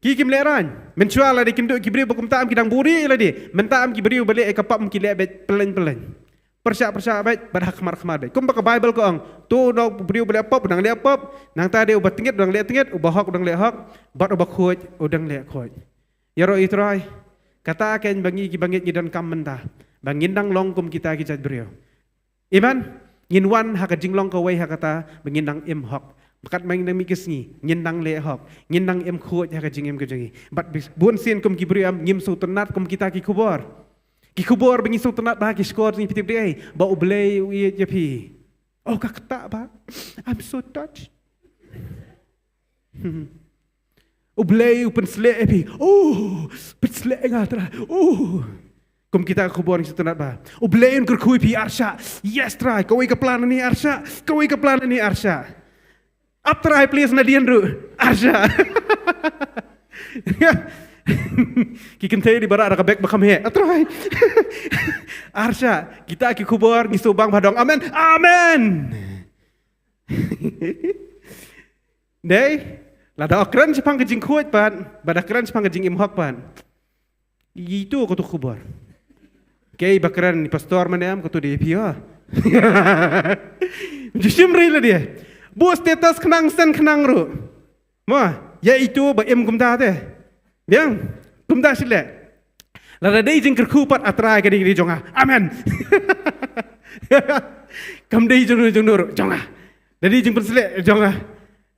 Ki kim leh rain. Mynshuwa lade kim duh ki briew ba kumta em ki dang buri lade. Mynta em ki briew ba leh ka pop em ki leh bad pyllein pyllein. Pyrshah pyrshah bad bad ha khmat khmat bad. Kumba ka Bible ka ong. To u briew ba leh pop u dang leh pop. Nangta de u ba tngit u dang leh tngit, u ba hok u dang leh hok, bad u ba khuid u dang leh khuid. Ïaroh ïa u Trai. Kata ka dei ba ngi ki ba ngeit ngi donkam mynta. Ba ngin dang long kum kita ki jait briew. Amen. Ngin wan ha ka jinglong kawei ha kata ba ngin dang im hok. Ba katba ngin dang mih ka sngi ngin dang leh hok, ngin dang im khuid ha ka jingim ka jong ngi. Bad bun sien kum ki briew em ngim sngewtynnat kum kita ki khubor. Ki khubor ba ngi sngewtynnat ba ki shkor jong ngi, phi tip dei ba U Blei u ïeit ïa phi. Oh ka kata ba, I'm so touched. U Blei u pynsleh ïa phi. Oh, pynsleh ïa nga Trai. Oh. Kum kita ka khubor ngi sngewtynnat ba U Blei un kyrkhu ïa phi arshah. Yes Trai, kawei ka plan ani arshah. Kawei ka plan ani arshah. Ap Trai please nadien ruh. Arshah. Ki kynthei di baroh da ka bek ba kham heh. Ap Trai. Arshah. Kita ki khubor ngi sngewbang ba dang. Amen. Amen. Dei, lada kren shaphang ka jingkhuid pat, ba da kren shaphang ka jingim hok pat. Itu katu khubor. Kei ba kren ni pastor mane em katu dei phi ha. Ju shim ri la dia. Bu status khnang sen khnang ruh. Mo, ïa itu ba im kumta te. Biang, kumta shi leh. Lada dei jingkyrkhu pat A Trai ka dei ka dei jong nga. Amen. Kam dei jong nu jong nu ruh jong nga. Da dei jingpynsleh jong nga.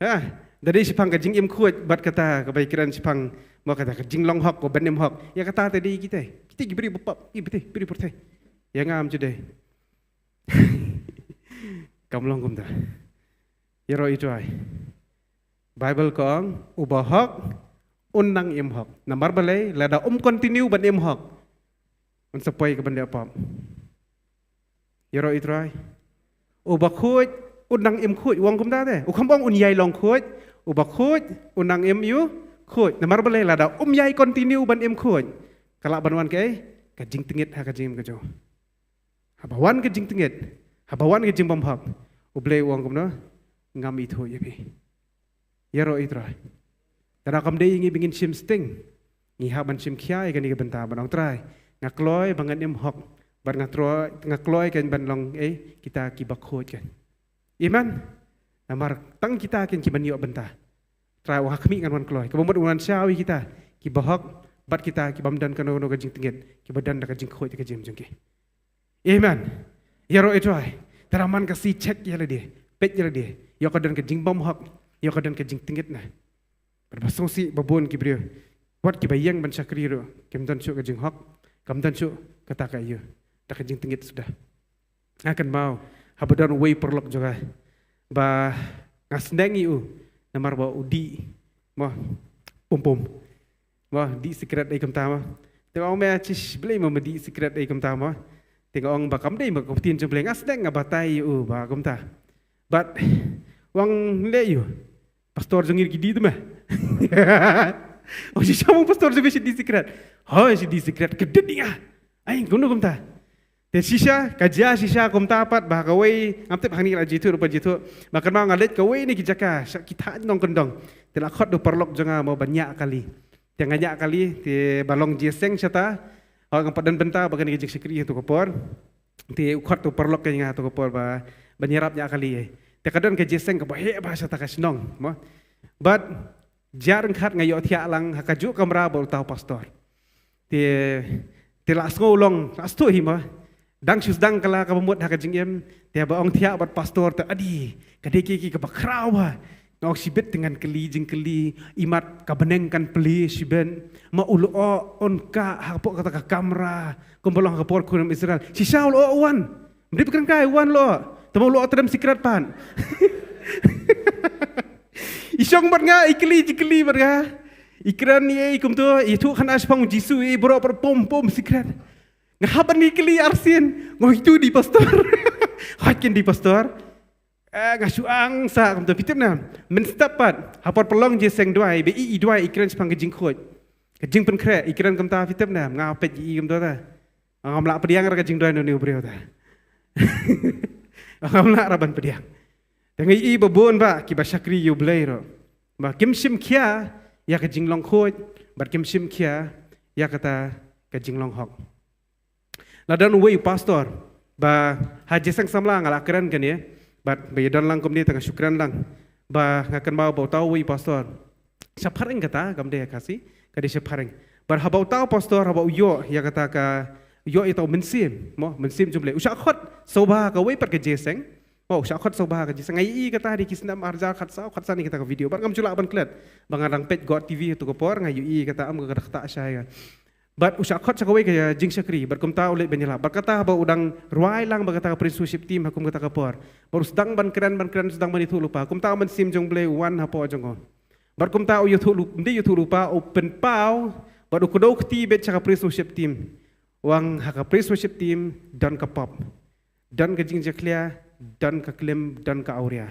Ha, da dei shaphang ka jingim khuid bad kata ka bai kren shaphang mo kata ka jinglong hok ko ban im hok. Ïa kata te dei kita. Kita ki briew ba pop, ki briew, briew pyrthei. Ïa nga am ju dei. Kam long kumta. Ïaroh ïa u Trai. Bible ka ong, u ba hok, un nang im hok. Namar balei, lada um continue ban im hok. Un sa poi ka ban leh pop. Ïaroh ïa u Trai. U ba khuid, un nang im khuid, u ong kumta te. U kham ong un ïai long khuid, u ba khuid, un nang im ïu khuid. Namar balei, lada um ïai continue ban im khuid. Ka lah ban wan kaei, ka jingtngit ha ka jingim ka jong u. Haba wan ka jingtngit, haba wan ka jingbymhok, U Blei u ong kumno, ngam ithuh ïa phi. Ïaroh ïa u Trai. Te da kam dei ngi ba ngin shim sting. Ngi hap ban shim khia ïa kane ka bynta ban ong Trai. Nga kloi ba ngan im hok. Bad nga troi, nga kloi kan ban long eh kita ki ba khuid kan. Amen. Namar tang kita kan ki ban ïoh bynta. Trai u ha khmih ngan wan kloi. Kaba mut u wan shaw ïa kita ki ba hok bad kita ki bym don kano kano ka jingtngit, ki ba don da ka jingkhuid ka jingim jong ki. Amen. Ïaroh ïa u Trai. Te da man ka sngi check ïa lade. Peit ïa lade. Ïoh ka don ka jingbymhok. Ïoh ka don ka jingtngit na. Bad ba sngewsih ba bun ki briew. Wat ki ba ïeng ban shakri ruh. Kim don shuh ka jinghok. Kam don shuh kata ka ïa. Da ka jingtngit suda. Nga kynmaw. Haba don uwei u paralok jong nga. Ba nga sneng ïa u. Namar ba u dih, mo, pum pum. Mo, dih sikret ei kumta mo. Te nga ong me, chish, balei mo me dih sikret ei kumta mo. Te nga ong ba kam dei mo ka ktien jong U Blei, nga sdang nga batai ïa u ba kumta. Bad u ong leh ïa u, pastor jong ngi ki dih te me. Ong shisha mo pastor jong me shu dih sikret. Hooid shu dih sikret, ka dih ïa nga. Ai, kumno kumta. Te shisha, ka jia shisha kumta pat ba kawei, ngam tip hangne la jitu rupa jitu. Ba kynmaw nga leit kawei na ki jaka, sha ki thaiñ nongkyndong. Te la khot da u paralok jong nga mo ban ñiah kali. Te nga ñiah kali, te ba long jingïaseng shata. Hooid ngam pat don bynta ba kane ka jingshakri ha tu ka por. Te u khot u paralok ïa nga ha tu ka por ba ban ïarap ñiah kali. Te ka don ka jingïaseng kaba heh bha shata ka shnong mo. Bad jia ryngkat nga ïoh thiah lang ha kajuh ka kamra bad uta u pastor. Te, te la sngew long, la sngewthuh hi mo. Dang shu sdang kylla kaba mut ha ka jingim, te ba ong thiah bad pastor te, adi, ka dei ki, ki kaba khraw bha. Nga ong shibit te ngan kylli jingkylli, imat ka bneng kan plie shibit. Ma u lyoh un kah hapoh kata ka kamra, kumba long ha ka por khun Israel. Shisha u lyoh u wan. Ym dei ba kren kai, u wan u lyoh. Te ma u lyoh te dem sikret pat. I shong bad nga, i kylli jingkylli bad nga. I kren ïa i kumto, i ïathuh khana shaphang u Jisu, i baroh pat pum pum sikret. Nga hap ban ïa kylli arsien, nga ong itu dei pastor. Hooid kin dei pastor. Eh, nga shu ang sa kumto, phi tip ne. Mynstep pat, ha por pynlong jingïaseng duwai, ba i, i duwai i kren shaphang ka jingkhuid. Ka jingpynkhreh, i kren kumta, phi tip ne, nga peit i kumto te. Ngam lah pdiang ruh ka jingduwai na une u briew te. Ngam lah ruh ban pdiang. Te nga ïohi ba bun bah kiba shakri ïa U Blei ruh, ba kim shim khia ïa ka jinglong khuid, bad kim shim khia ïa kata ka jinglong hok. La don uwei u pastor, ba ha jingïaseng samla nga la kren kane, bad ba ïa don lang kumne te nga shu kren lang. Ba nga kynmaw ba uta uwei u pastor, shaphareng kata, kam dei ha Khasi, ka dei shaphareng. Bad haba uta u pastor, haba u ïoh ïa kata ka, ïoh ïa uta u mynsiem, mo, mynsiem jong U Blei, u shah khot sngewbha ha kawei pat ka jingïaseng. Mo, u shah khot sngewbha ha ka jingïaseng. Nga ïohi kata ha ki snem ar hajar khatsaw, khatsan ïa kata ka video. Bad ngam ju lah ban klet. Ba nga dang peit Go T V ha tu ka por, nga ïohi kata, em, ka, ka dei kata shai ka. Bad u shah khot sha kawei ka jingshakri, bad kumta u leit ban ïalap. Bad kata haba u dang rwai lang bad kata ka Prince Worship Team ha kum kata ka por, bad u sdang ban kren, ban kren, u sdang ban ïathuhlypa. Kumta u mynsiem jong U Blei u wan hapoh jong u. Bad kumta u ïathuhlyp-, ym dei ïathuhlypa, u pynpaw, bad u kdew kti beit sha ka Prince Worship Team. U ong ha ka Prince Worship Team, don ka pop, don ka jingjakhlia, don ka klim, don ka awria.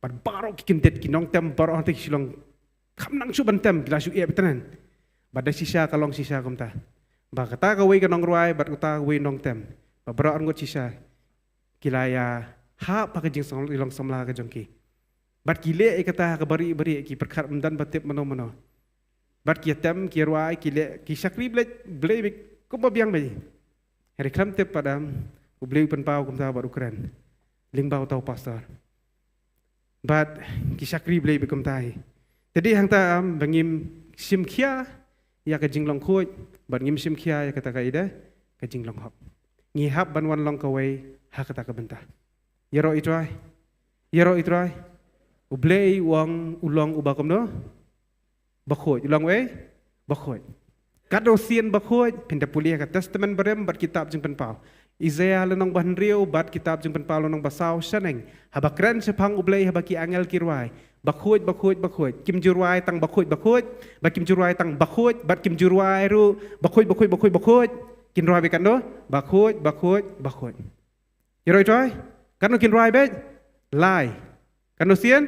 Bad baroh ki kyndit, ki nongtem baroh hangta ki shu long, kham nang shuh ban tem, ki la shu ïeh beit tang. Bad da shisha ka long shisha kumta, ba kata kawei ka nongrwai bad kata kawei nongtem, ba baroh arngut shisha ki la ïa hap ha ka jingsong, jinglong samla ka jong ki. Bad ki leh ïa kata ha ka barieh barieh, ki pyrkhat ym don ba tip mano mano. Bad ki ïa tem, ki ïa rwai, ki leh, ki shakri Blei, Blei beit kumba biang beit. Hynrei khlem tip pat em, U Blei u pynpaw kumta bad u kren lyngba uta u pastor. Bad ki shakri Blei beit kumta hi. Te dei hangta em ba ngim shim khia ïa ka jinglong khuid, bad ngim shim khia ïa kata ka, ïa ka jinglong hok. Ngi hap ban wan long kawei ha kata ka bynta. Ïaroh i Trai. Ïaroh i Trai. U Blei u ong u long uba kumno? Bakhuid. U long uei? Bakhuid. Katno sien bakhuid? Phin da pule ha ka Testament Barim bad kitab Jingpynpaw. Isaiah lynnong ba hynriew bad kitab Jingpynpaw lynnong ba saw shaneng, haba kren shaphang U Blei, haba ki angel ki rwai, bakhuid, bakhuid, bakhuid. Kim ju rwai tang bakhuid, bakhuid, bad kim ju rwai tang bakhuid, bad kim ju rwai ruh bakhuid, bakhuid, bakhuid, bakhuid. Kin rwai beit katno? Bakhuid, bakhuid, bakhuid. Ïaroh i Trai? Katno kin rwai beit? Lai. Katno sien?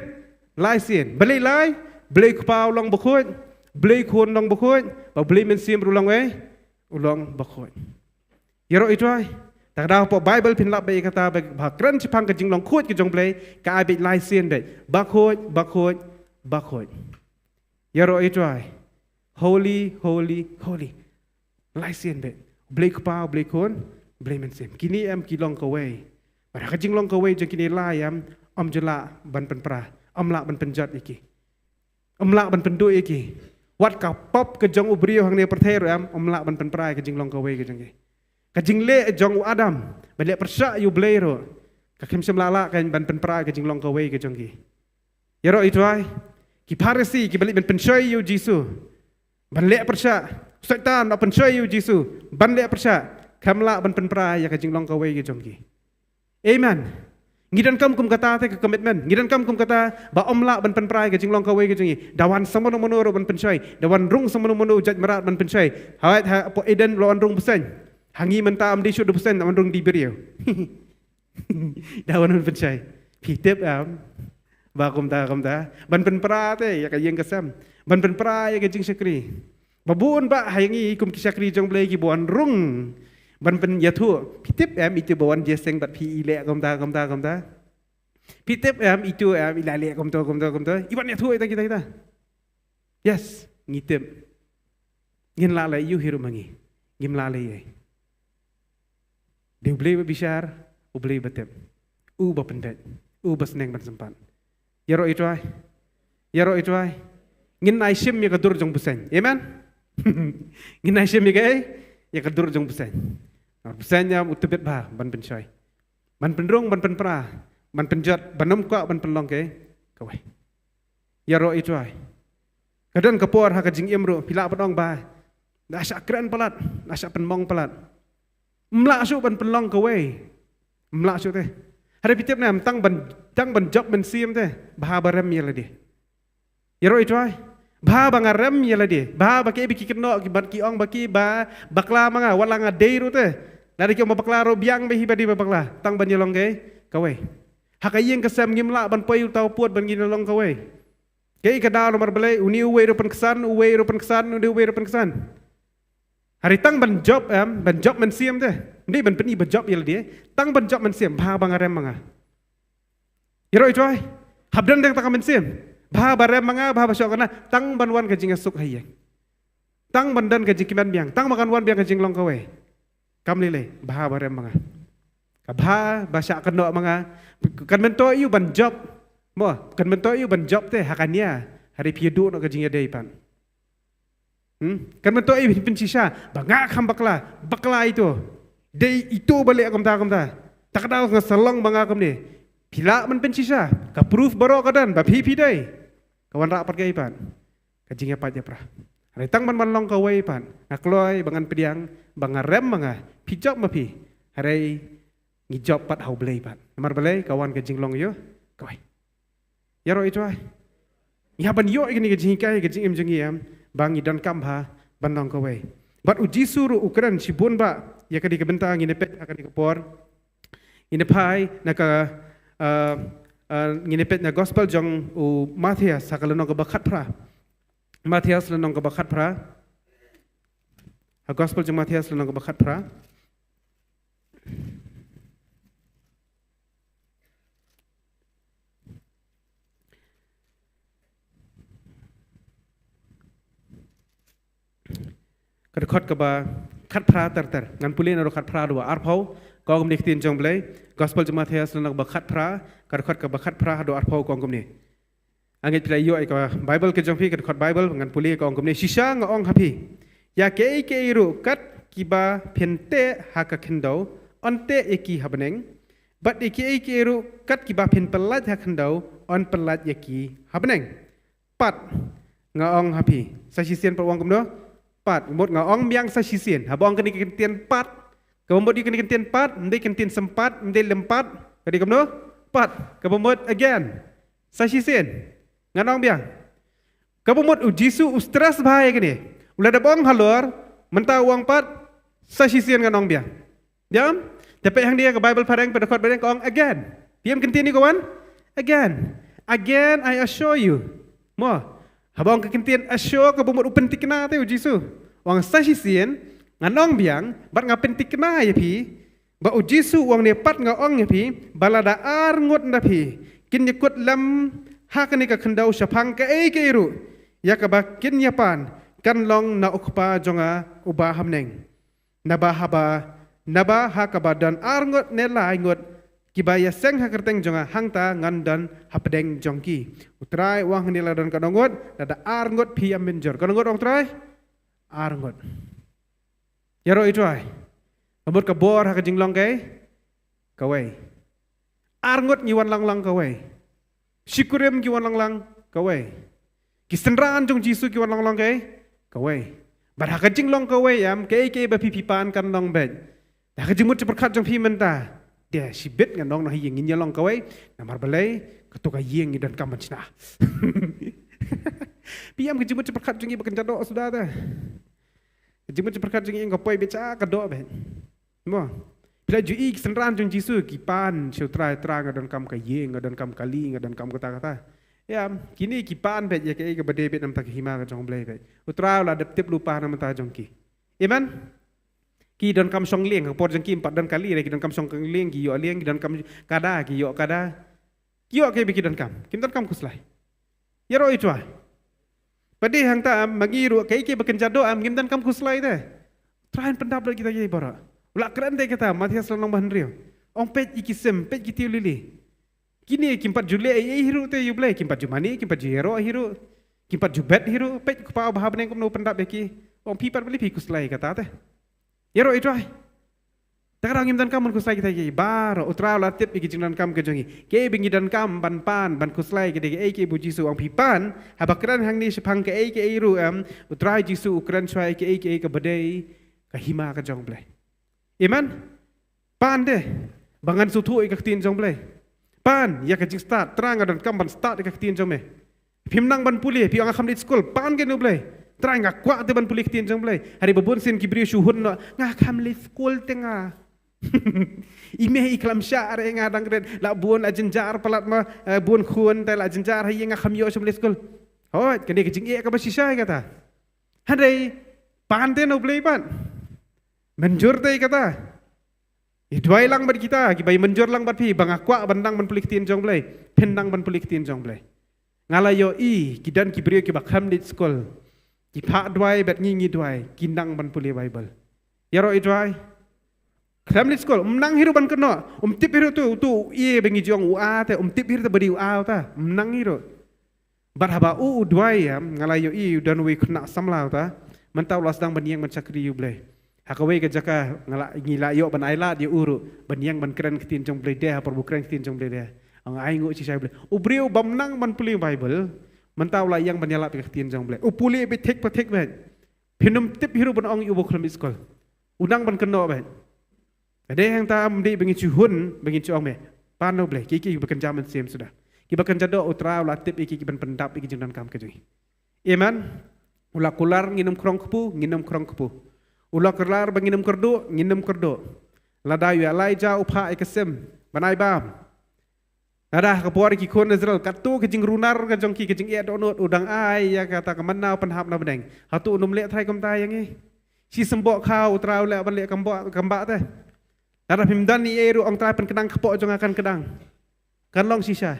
Lai sien. Balei lai? Blei Kpa u long bakhuid, Blei Khun u long bakhuid, bad Blei Mynsiem ruh u long uei? U long bakhuid. Ïaroh i Trai? Te ka daw hapoh Baibl phin lap beit ïa kata, ba, ba kren shaphang ka jinglong khuid ka jong U Blei, ka ai beit lai sien beit. Bakhuid, bakhuid, bakhuid. Ïaroh i Trai. Holy, holy, holy. Lai sien beit. Blei Kpa, Blei Khun, Blei Mynsiem. Kine em ki long kawei. Bad ha ka jinglong kawei jong kine lai em, ym ju lah ban pynpra, ym lah ban pynjot ïa ki. Ym lah ban pynduh ïa ki. Wat ka pop ka jong u briew hangne pyrthei ruh em, ym lah ban pynpra ïa ka jinglong kawei ka jong ki. Ka jingleh jong u Adam ban leh pyrshah ïa U Blei ruh, ka khlem shym lah lah ka ban pynpra ïa ka jinglong kawei ka jong ki. Ïaroh i Trai? Ki Pharisi kiba leit ban pynshoi ïa u Jisu, ban leh pyrshah. U Soitan ba pynshoi ïa u Jisu ban leh pyrshah, khlem lah ban pynpra ïa ka jinglong kawei ka jong ki. Amen. Ngi donkam kum kata te ka commitment. Ngi donkam kum kata ba ym lah ban pynpra ïa ka jinglong kawei ka jong ngi. Da wan sa mano mano ruh ban pynshoi. Da wan rung sa mano mano u jait mrad ban pynshoi. Hawai ha hapoh Eden la wan rung bseiñ. Ha ngi mynta ym dei shuh da bseiñ, da wan rung da i briew. Da wan ban pynshoi. Phi tip em. Ba kumta kumta. Ban pynpra te ïa ka ïing ka sem. Ban pynpra ïa ka jingshakri. Ba bun ba ha ngi kum ki shakri jong Blei kiba wan rung ban pynïathuh. Phi tip em itu ba wan jingïaseng bad phi, i leh kumta kumta kumta. Phi tip em itu em i la leh kumta kumta kumta. I wan ïathuh ïa kita kita. Yes, ngi tip. Ngin lah leh aiu hi ruh ma ngi. Ngim lah leh ei. Dei U Blei ba bishar, U Blei ba tip. U ba pynbeit, U ba sneng ban sympat. Ïaroh ïa U Trai. Ïaroh ïa U Trai. Ngin ai shim ïa ka dur jong bseiñ. Amen. Ngin ai shim ïa ka, ïa ka dur jong bseiñ. Bseiñ ïa u tbit bha ban pynshoi, ban pynrung, ban pynpra, ban pynjot, ban ym kwah ban pynlong kawei. Ïaroh ïa U Trai. Ka don ka por ha ka jingim ruh phi lah ban ong ba la shah kren palat, la shah pynmong palat. Ym lah shuh ban pynlong kawei. Ym lah shuh te. Hynrei phi tip ne em, tang ban, tang ban jop mynsiem te, bha ba rem ïa lade. Ïaroh ïa U Trai. Bha ba nga rem ïa lade. Bha ba ki, ba ki kynnoh ki, bad ki ong ba ki ba bakla ma nga, wat la nga dei ruh te. Lada ki ong ba bakla ruh, biang bha hi ba dei ba bakla. Tang ban ïalong kawei. Ha ka ïing ka sem ngim lah ban poi uta u pud ban ngin ïalong kawei. Kaei ka daw? Namar balei? Une uwei ruh pynksan, uwei ruh pynksan, une uwei ruh pynksan. Hynrei tang ban jop em, ban jop mynsiem te. Ym dei ban pyni ba jop ïa lade. Tang ban jop mynsiem, bha ba nga rem ma nga. Ïaroh ïa U Trai. Hap don tang ka mynsiem. Bha ba rem ma nga, bha ba shoh ka na, tang ban wan ka jingïasuk ha ïing. Tang ban don ka jingkmen biang, tang ba kan wan biang ka jinglong kawei. Kam lei lei, bha ba rem ma nga. Ka bha ba shah kynnoh ma nga. Kan myntoi aiu ban jop. Mo, kan myntoi aiu ban jop te ha ka nia. Hynrei phi ïa duh noh ka jingïadei pat. Hmm? Kan myntoi aiu phin pynshisha ba nga kham bakla, bakla ito. Dei ito ba leh kumta kumta. Ta ka daw nga sa long ba nga kumne. Phi lah ban pynshisha. Ka proof baroh ka don ba phi, phi dei. Ka wanrah pat kaei pat? Ka jingïapait ïapra. Hynrei tang ban ban long kawei pat, nga kloi ba ngan pdiang ba nga rem ma nga, phi jop ma phi. Hynrei ngi jop pat ha U Blei pat. Namar balei? Ka wan ka jinglong ïoh kawei. Ïaroh ïa U Trai. Ngi hap ban ïoh ïa kane ka jinghikai, ka jingim jong ngi em, ba ngi donkam bha ban long kawei. Bad U Jisu ruh u kren shibun bha ïa kane ka bynta. Ngin ïa peit ha kane ka por. Ngin ïa phai na ka, uh, uh, ngin ïa peit na gospel jong u Mathaios ha ka lynnong kaba khatphra. Mathaios lynnong kaba khatphra. Ha gospel jong Mathaios lynnong kaba khatphra. Ka dkhot kaba khatphra ter ter. Ngan pule naduh khatphra haduh arphew, ka ong kumne ka ktien jong U Blei. Gospel jong Mathaios lynnong kaba khatphra, ka dkhot kaba khatphra haduh arphew, ka ong kumne. Nga ngeit phi la ïoh ïa ka Bible ka jong phi, ka dkhot Bible, ngan pule, ka ong kumne. Shisha nga ong ha phi, ïa kiei kiei ruh kat kiba phin teh ha ka khyndew, yn teh ïa ki ha bneng. Bad ïa kiei kiei ruh kat kiba phin pyllait ha khyndew, yn pyllait ïa ki ha bneng. Pat, nga ong ha phi. Sa shisien pat u ong kumno? Pat. Mut nga ong biang sa shisien. Haba ong kane ka kyntien pat, kaba mut ïa kane ka kyntien pat, ym dei kyntien sympat, ym dei lympat. Ka dei kumno? Pat. Kaba mut again. Sa shisien. Ngan ong biang. Kaba mut U Jisu u stress bha ïa kane. U la dep ong halor, mynta u ong pat, sa shisien ngan ong biang. Ïa, te peit hangne ha ka Bible phareng, peit dkhot phareng, ka ong again. Phi ïa ong kyntien ïa ka wan? Again. Again, I assure you. Mo, haba ong ka kyntien assure, kaba mut u pynthikna te U Jisu. U ong sa shisien, ngan ong biang, bad nga pynthikna ïa phi, ba U Jisu u ong ne pat nga ong ïa phi, ba lada ar ngut na phi kin ïakut lem ha kane ka khyndew shaphang kaei kaei ruh ïa kaba kin ïapan, kan long na U Kpa jong nga uba ha bneng. Naba haba, naba ha kaba don ar ngut ne lai ngut kiba ïaseng ha kyrteng jong nga, hangta ngan don hapdeng jong ki. U Trai u ong hangne la don katno ngut? Lada ar ngut phi ïa mynjur. Katno ngut, ong Trai? Ar ngut. Ïaroh ïa U Trai. Ka mut ka bor ha ka jinglong kawei. Ar ngut ngi wan lang lang kawei. Shi kurim ki wan lang lang kawei. Ki synran jong U Jisu ki wan lang lang kawei. Kawei. Bad ha ka jinglong kawei em, kaei kaei ba phi phi pan kan long beit. Ha ka jingmut jingpyrkhat jong phi mynta, Te shibit ngan ong na hi ïing ngin ïa long kawei, namar balei, kato ka ïing ngi donkam ban shna. Phi ïam ka jingmut jingpyrkhat jong ngi ba kan jadok suda te. Ka jingmut jingpyrkhat jong ngi ka poi beit sha ka doh beit. Mo. Phi la ju i ki synran jong Jisu ki pan sha u Trai, Trai nga donkam ka ïing, nga donkam kali, nga donkam kata kata. Ïa, kine ki pan beit ïa kaei kaba dei beit namar ka hima ka jong u Blei beit. U Trai u la dep tip lypa namar jong ki. Amen. Ki donkam shong lieng, ka por jong ki ym pat don kali, ki donkam shong lieng, ki ïoh lieng, ki donkam kada, ki ïoh kada. Ki ïoh kaei ba ki donkam. Kim donkam khuslai. Ïaroh i Trai. Pat de hangta em, ma ngi ruh kaei kaei ba kan jadok em, ngim donkam khuslai te. Trai un pyndap lut kita kiei baroh. U la kren te kata, Mathaios lynnong ba hynriew. Ong peit ïa ki sim, peit ki tiew lili. Kine kim pat ju leh ei ei hi ruh te ïa u Blei, kim pat ju mane, kim pat ju ïaroh hi ruh. Kim pat ju bet hi ruh, peit u Kpa uba ha bneng kumno u pyndap ïa ki. Ong phi pat balei phi khuslai kata te. Ïaroh i Trai. Te ka daw ngim donkam ban khuslai kita kiei baroh, u Trai u la tip ïa ki jingdonkam ka jong ngi. Kaei ba ngi donkam ban pan, ban khuslai kita kiei kiei ba u Jisu u ong phi pan, haba kren hangne shaphang kaei kaei ruh em, u Trai Jisu u kren shuwa ïa kaei kaei kaba dei ka hima ka jong u Blei. Amen. Pan de ba ngan sngewthuh ïa ka ktien jong u Blei. Pan ïa ka jingstad, Trai nga donkam ban stad ïa ka ktien jong me. Phim nang ban pule, phi ong nga kham leit skul, pan kein ïa u Blei. Trai nga kwah te ban pule ktien jong u Blei. Hynrei ba bun sien ki briew shu hun noh, nga kham leit skul te nga. I mei i khlem shah re nga dang rit, la bun la jynjar palat ma, eh, bun khun te la jynjar ha ïing nga kham ïoh shuh ban leit skul. Hooid, kane ka jingeh kaba shisha ïa kata. Hynrei pan te na u Blei pat. Mynjur te ïa kata. Ïa duwai lang bad kita, kiba ïa mynjur lang bad phi, ba nga kwah ban nang ban pule ktien jong u Blei, phin nang ban pule ktien jong u Blei. Nga la ïohi, ki don ki briew kiba khlem leit skul. Ki phah duwai, bad ngi ngi duwai, ki nang ban pule Baibl. Ïaroh i Trai. Khlem leit skul, ym nang hi ruh ban kynnoh, ym tip hi ruh tu, tu, ïa ba ngi ju ong u A te, ym tip hi ruh te ba dei u A uta, ym nang hi ruh. Bad haba u, u duwai em, nga la ïohi u don uwei u khynnah samla uta. Mynta u la sdang ban ïeng ban shakri ïa u Blei. Ha kawei ka jaka nga la, ngi la ïoh ban ailad ïa u ruh ban ïeng ban kren ktien jong u Blei de, ha por ba u kren ktien jong u Blei de. Nga ainguh shisha ïa u Blei. U briew bym nang ban pule Baibl, mynta u la ïeng ban ïalap ïa ka ktien jong u Blei. U pule beit thik pa thik beit. Phin ym tip hi ruh ban ong ïa u ba u khlem leit skul. U nang ban kynnoh beit. Ka dei hangta ym dei ba ngin shu hun, ba ngin shu ong me, pan na u Blei, kiei kiei ba kan jia mynsiem suda. Kiba kan jadok u Trai u la tip ïa kiei kiei ban pyndap ïa ki jingdonkam ka jong ngi. Amen. U la kular ngin ym khrong kpu, ngin ym khrong kpu. U la kular ba ngin ym kyrduh, ngin ym kyrduh. Lada u Elijah u phah ïa ka sim ban ai bam. Lada ha ka por ki khun Israel, katto ka jingrunar ka jong ki, ka jingeh dohnud, u dang ai ïa kata ka manna u pynhap na bneng. Hato un ym leh Trai kumta ïa ngi? Shi symboh khaw u Trai u leh ban leh kambah, kambah te. Lada phim don ei ei ruh ong Trai pynkdang kpoh jong nga kan kdang. Kan long shisha.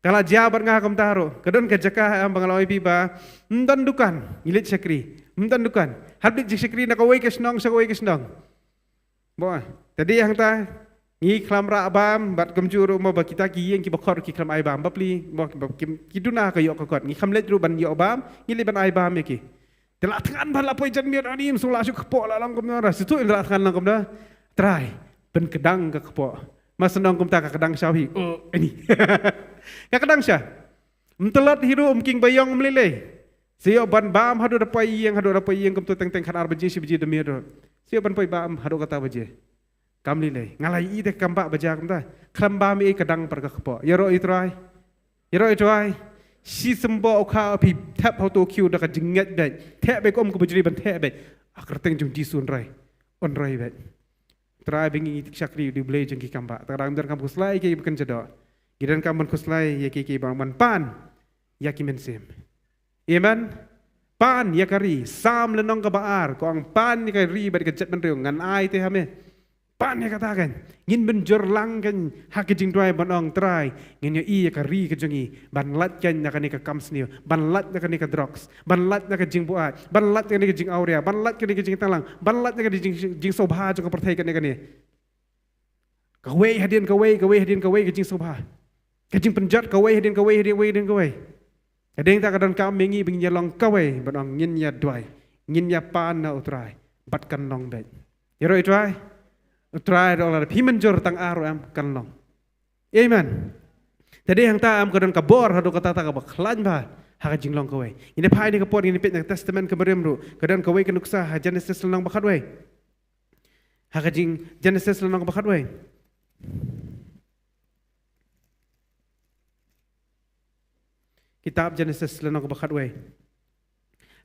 Ka la jia bad nga kumta ruh. Ka don ka jaka em ba nga la ong ïa phi ba ym don dukan, ngi leit shakri. Ym don dukan. Hap leit shakri na kawei ka shnong sha kawei ka shnong. Mo, te dei hangta ngi khlem rah bam, bad kumjuh ruh mo ba kita ki ïing kiba khot ki khlem ai bam, bapli mo, ba ki, ki duna ka ïoh ka kot, ngi khlem leit ruh ban ïoh bam, ngi leit ban ai bam ïa ki. Te la thngan ba la poi jan miet, ani ym sngewlah shuh kpoh, la long kumno ra, shuh shuh la thngan long kumno. Trai, pynkdang ka kpoh. Mas nong kumta ka kdang sha hi. Oh, ani. Ka kdang sha. Ym tlot hi ruh, ym king ba ïong, ym lei lei. Shu ïoh ban bam haduh da poi ïing, haduh da poi ïing kumto teng teng khatar baje, shi baje da miet ruh. Shu ïoh ban poi bam haduh kata baje. Kam lei lei. Nga la ïohi te kambah ba jia kumta. Khlem bam ei ei ka dang pat ka kpoh. Ïaroh i Trai. Ïaroh i Trai. Shi symboh u khaw phi thep hato khiew da ka jingngeit beit. Thep beit kum ka bujri ban thep beit. Ha ka kyrteng jong Jisu un roi. Un roi beit. Trai ba ngi ngi shakri ïa u Blei jong ki kambah. Te ka dang donkam khuslai ïa kiei ba kan jadok. Ngi donkam ban khuslai ïa kiei kiei ba ban pan ïa ki mynsiem. Amen. Pan ïa ka ri, Salm lynnong kaba ar, ka ong pan ïa ka ri bad ka jaitbynriew, ngan ai te ha me. Pan ïa kata kan. Ngin mynjur lang kan ha ka jingduwai ban ong Trai, ngin ïohi ïa ka ri ka jong ngi, ban lait kan na kane ka kam sniew, ban lait na kane ka drugs, ban lait na ka jingbuaid, ban lait na kane ka jingawria, ban lait kane ka jingtanglang, ban lait na kane ka jing, jingsngewbha jong ka pyrthei kane kane. Kawei hadien kawei, kawei hadien kawei ka jingsngewbha. Ka jingpynjot kawei hadien kawei, hadien kawei, hadien kawei. Ka dei ta ka donkam ïa ngi ba ngin ïa long kawei, ban ong ngin ïa duwai, ngin ïa pan na u Trai, bad kan long beit. Ïaroh i Trai, u Trai da ong lada phi mynjur tang ar ruh em kan long. Amen. Te dei hangta em ka don ka bor haduh katta katta kaba khlaiñ bha ha ka jinglong kawei. Ngin ïa phai ne ka por ngin ïa peit na ka Testament kaba rim ruh, ka don kawei ka nuksa ha Genesis lynnong ba khatwei. Ha ka jing Genesis lynnong ba khatwei. Kitab Genesis lynnong kaba khatwei.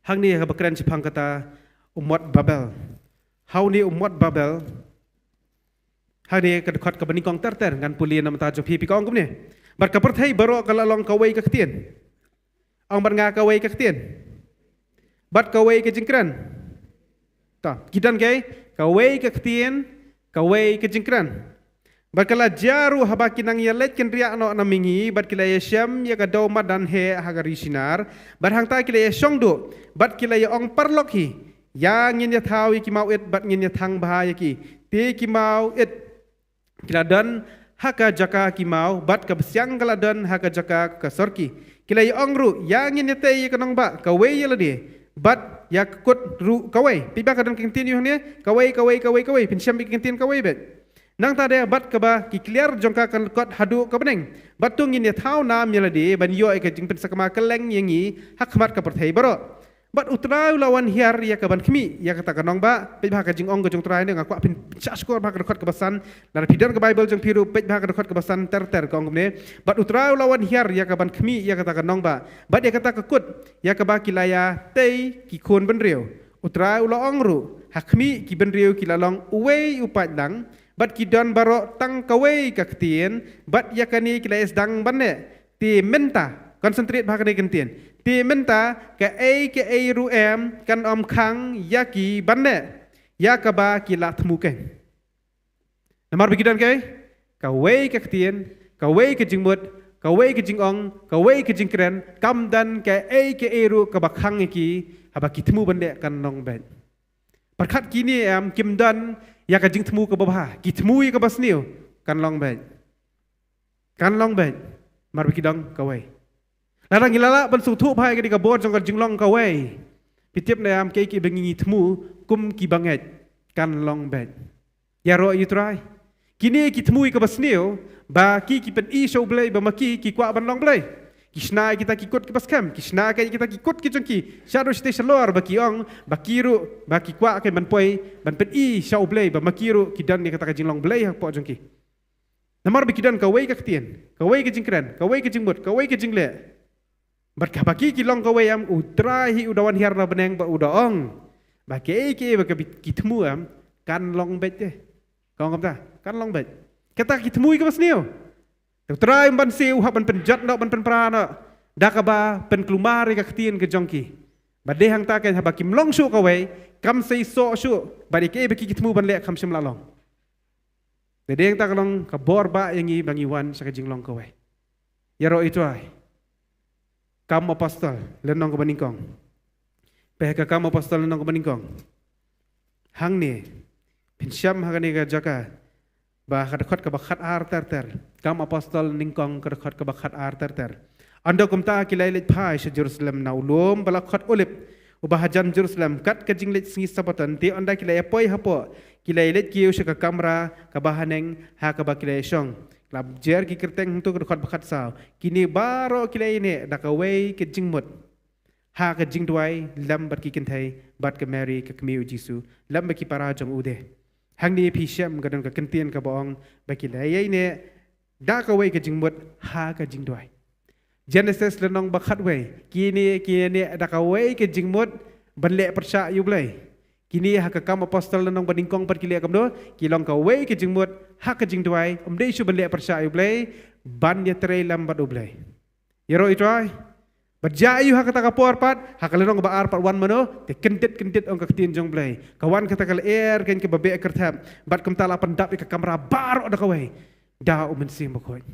Hangne ha kaba kren shaphang kata u mot Babel. Hangne u mot Babel. Hangne ka dkhot kaba nyngkong ter ter ngan pule na ka bynta jong phi, phi ka ong kumne. Bad ka pyrthei baroh ka la long kawei ka ktien. Ong bad nga, kawei ka ktien. Bad kawei ka jingkren. To, ki don kaei? Kawei ka ktien, kawei ka jingkren. Bad ka la jia ruh haba ki nang ïaleit kynriah noh na mihngi, bad ki la ïashem ïa ka dew madan heh ha ka ri Shinar, bad hangta ki la ïashong duh, bad ki la ïa ong paralok hi, ïa ngin ïa thaw ïa ki maw it, bad ngin ïa thang bha ïa ki. Te ki maw it ki la don ha ka jaka ki maw, bad ka bsiang ka la don ha ka jaka ka sorki. Ki la ïa ong ruh, ïa ngin ïa tei ïa ka nongbah kawei ïa lade, bad ïa ka kut ruh kawei. Phi ba ka don ka ktien ïa hangne, kawei, kawei, kawei, kawei. Phin shem bad ka ktien kawei bad. Nangta de bad kaba ki kliar jong ka kan kot haduh ka bneng. Bad to ngin ïa thaw nam ïa lade ban ïoh ïa ka jingpynsakma kylleng ïa ngi ha khmat ka pyrthei baroh. Bad U Trai u la wan hiar ïa ka ban khmih ïa kata ka nongbah. Peit bha ka jingong ka jong U Trai ne, nga kwah phin shah shkor bha ka dkhot kaba san. Lada phi don ka Baibl jong phi ruh, peit bha ka dkhot kaba san ter ter, ka ong kumne. Bad U Trai u la wan hiar ïa ka ban khmih ïa kata ka nongbah, bad ïa kata ka kut ïa kaba ki la ïa tei ki khun bynriew. U Trai u la ong ruh, ha khmih ki bynriew ki la long uwei u paid lang, bad ki don baroh tang kawei ka ktien, bad ïa kane ki la ïa sdang ban leh. Te mynta, concentrate bha kane ka ktien. Te mynta kaei kaei ruh em kan ym khang ïa ki ban leh ïa kaba ki la thmu keiñ. Namar ba ki don kaei? Kawei ka ktien, kawei ka jingmut, kawei ka jingong, kawei ka jingkren, kam don kaei kaei ruh kaba khang ïa ki, haba ki thmu ban leh kan long beit. Pyrkhat kine em kim don ïa ka jingthmu kaba bha, ki thmu ïa kaba sniew, kan long beit. Kan long beit, namar ba ki don kawei. Lada ngi la lah ban sngewthuh bha ïa kane ka bor jong ka jinglong kawei, phi tip ne em kaei kaei ba ngi thmu kum ki bangeit, kan long beit. Ïaroh ïa U Trai. Kine ki thmu ïa kaba sniew, ba ki ki pyni sha U Blei ba ma ki ki kwah ban long Blei. Ki shna ïa kita ki kut kiba skhem, ki shna ïa kita ki kut ki jong ki shaduh shatei shalor, ba ki ong ba ki ruh ba ki kwah keiñ ban poi ban pyni sha U Blei ba ma ki ruh ki don ïa kata ka jinglong Blei hapoh jong ki. Namar ba ki don kawei ka ktien, kawei ka jingkren, kawei ka jingmut, kawei ka jingleh. Bad haba ki ki long kawei em, U Trai hi u da wan hiar na bneng bad u da ong ba kaei kaei ba ka bi-, ki thmu em, kan long beit te. Ka ong kumta, kan long beit. Kata ki thmu ïa kaba sniew, U Trai um banse, u hap ban pynjot noh, ban pynpra noh da kaba pynkulmar ïa ka ktien ka jong ki. Bad dei hangta keiñ, haba kim long shuh kawei, kam sei soh shuh ba dei kaei ba ki ki thmu ban leh kam shym la long. Dei dei hangta ka long ka bor ba ïa ngi ba ngi wan sha ka jinglong kawei. Ïaroh U Trai. Kam Apostol lynnong kaba nyngkong. Peit ha ka Kam Apostol lynnong kaba nyngkong. Hangne, phin shem ha kane ka jaka, ba ha ka dkhot kaba khatar ter ter. Kam Apostol nyngkong, ka dkhot kaba khatar ter ter. Ynda kumta ki la ïaleit phai sha Jerusalem na u lum ba la khot Olib, uba hajan Jerusalem, kat ka jingleit sngi Sabbaton. Te ynda ki la ïa poi hapoh, ki la ïaleit kiew sha ka kamra kaba haneng ha kaba ki la ïa shong. La jer ki kyrteng hangto, ka dkhot ba khatsaw. Kine baroh ki la ïa neh da kawei ka jingmut ha ka jingduwai lem bad ki kynthei bad ka Mary ka kmie U Jisu, lem bad ki para jong u de. Hangne phi shem ka don ka ktien kaba ong ba ki la ïa neh da kawei ka jingmut ha ka jingduwai. Genesis lynnong ba khatwei, kine ki ïa neh da kawei ka jingmut ban leh pyrshah ïa U Blei. Kine ha ka Kam Apostol lynnong ba nyngkong pat ki leh kumno, ki long kawei ka jingmut ha ka jingduwai, ym dei shuh ban leh pyrshah ïa U Blei, ban ïatrei lem bad U Blei. Ïaroh U Trai. Bad jia aiu ha kata ka por pat, ha ka lynnong ba ar pat, wan mano, te kyndit kyndit ong ka ktien jong U Blei. Ka wan kata ka lyer keiñ kaba beh kyrthep, bad kumta la pyndap ïa ka kamra baroh da kawei da U Mynsiem Bakhuid.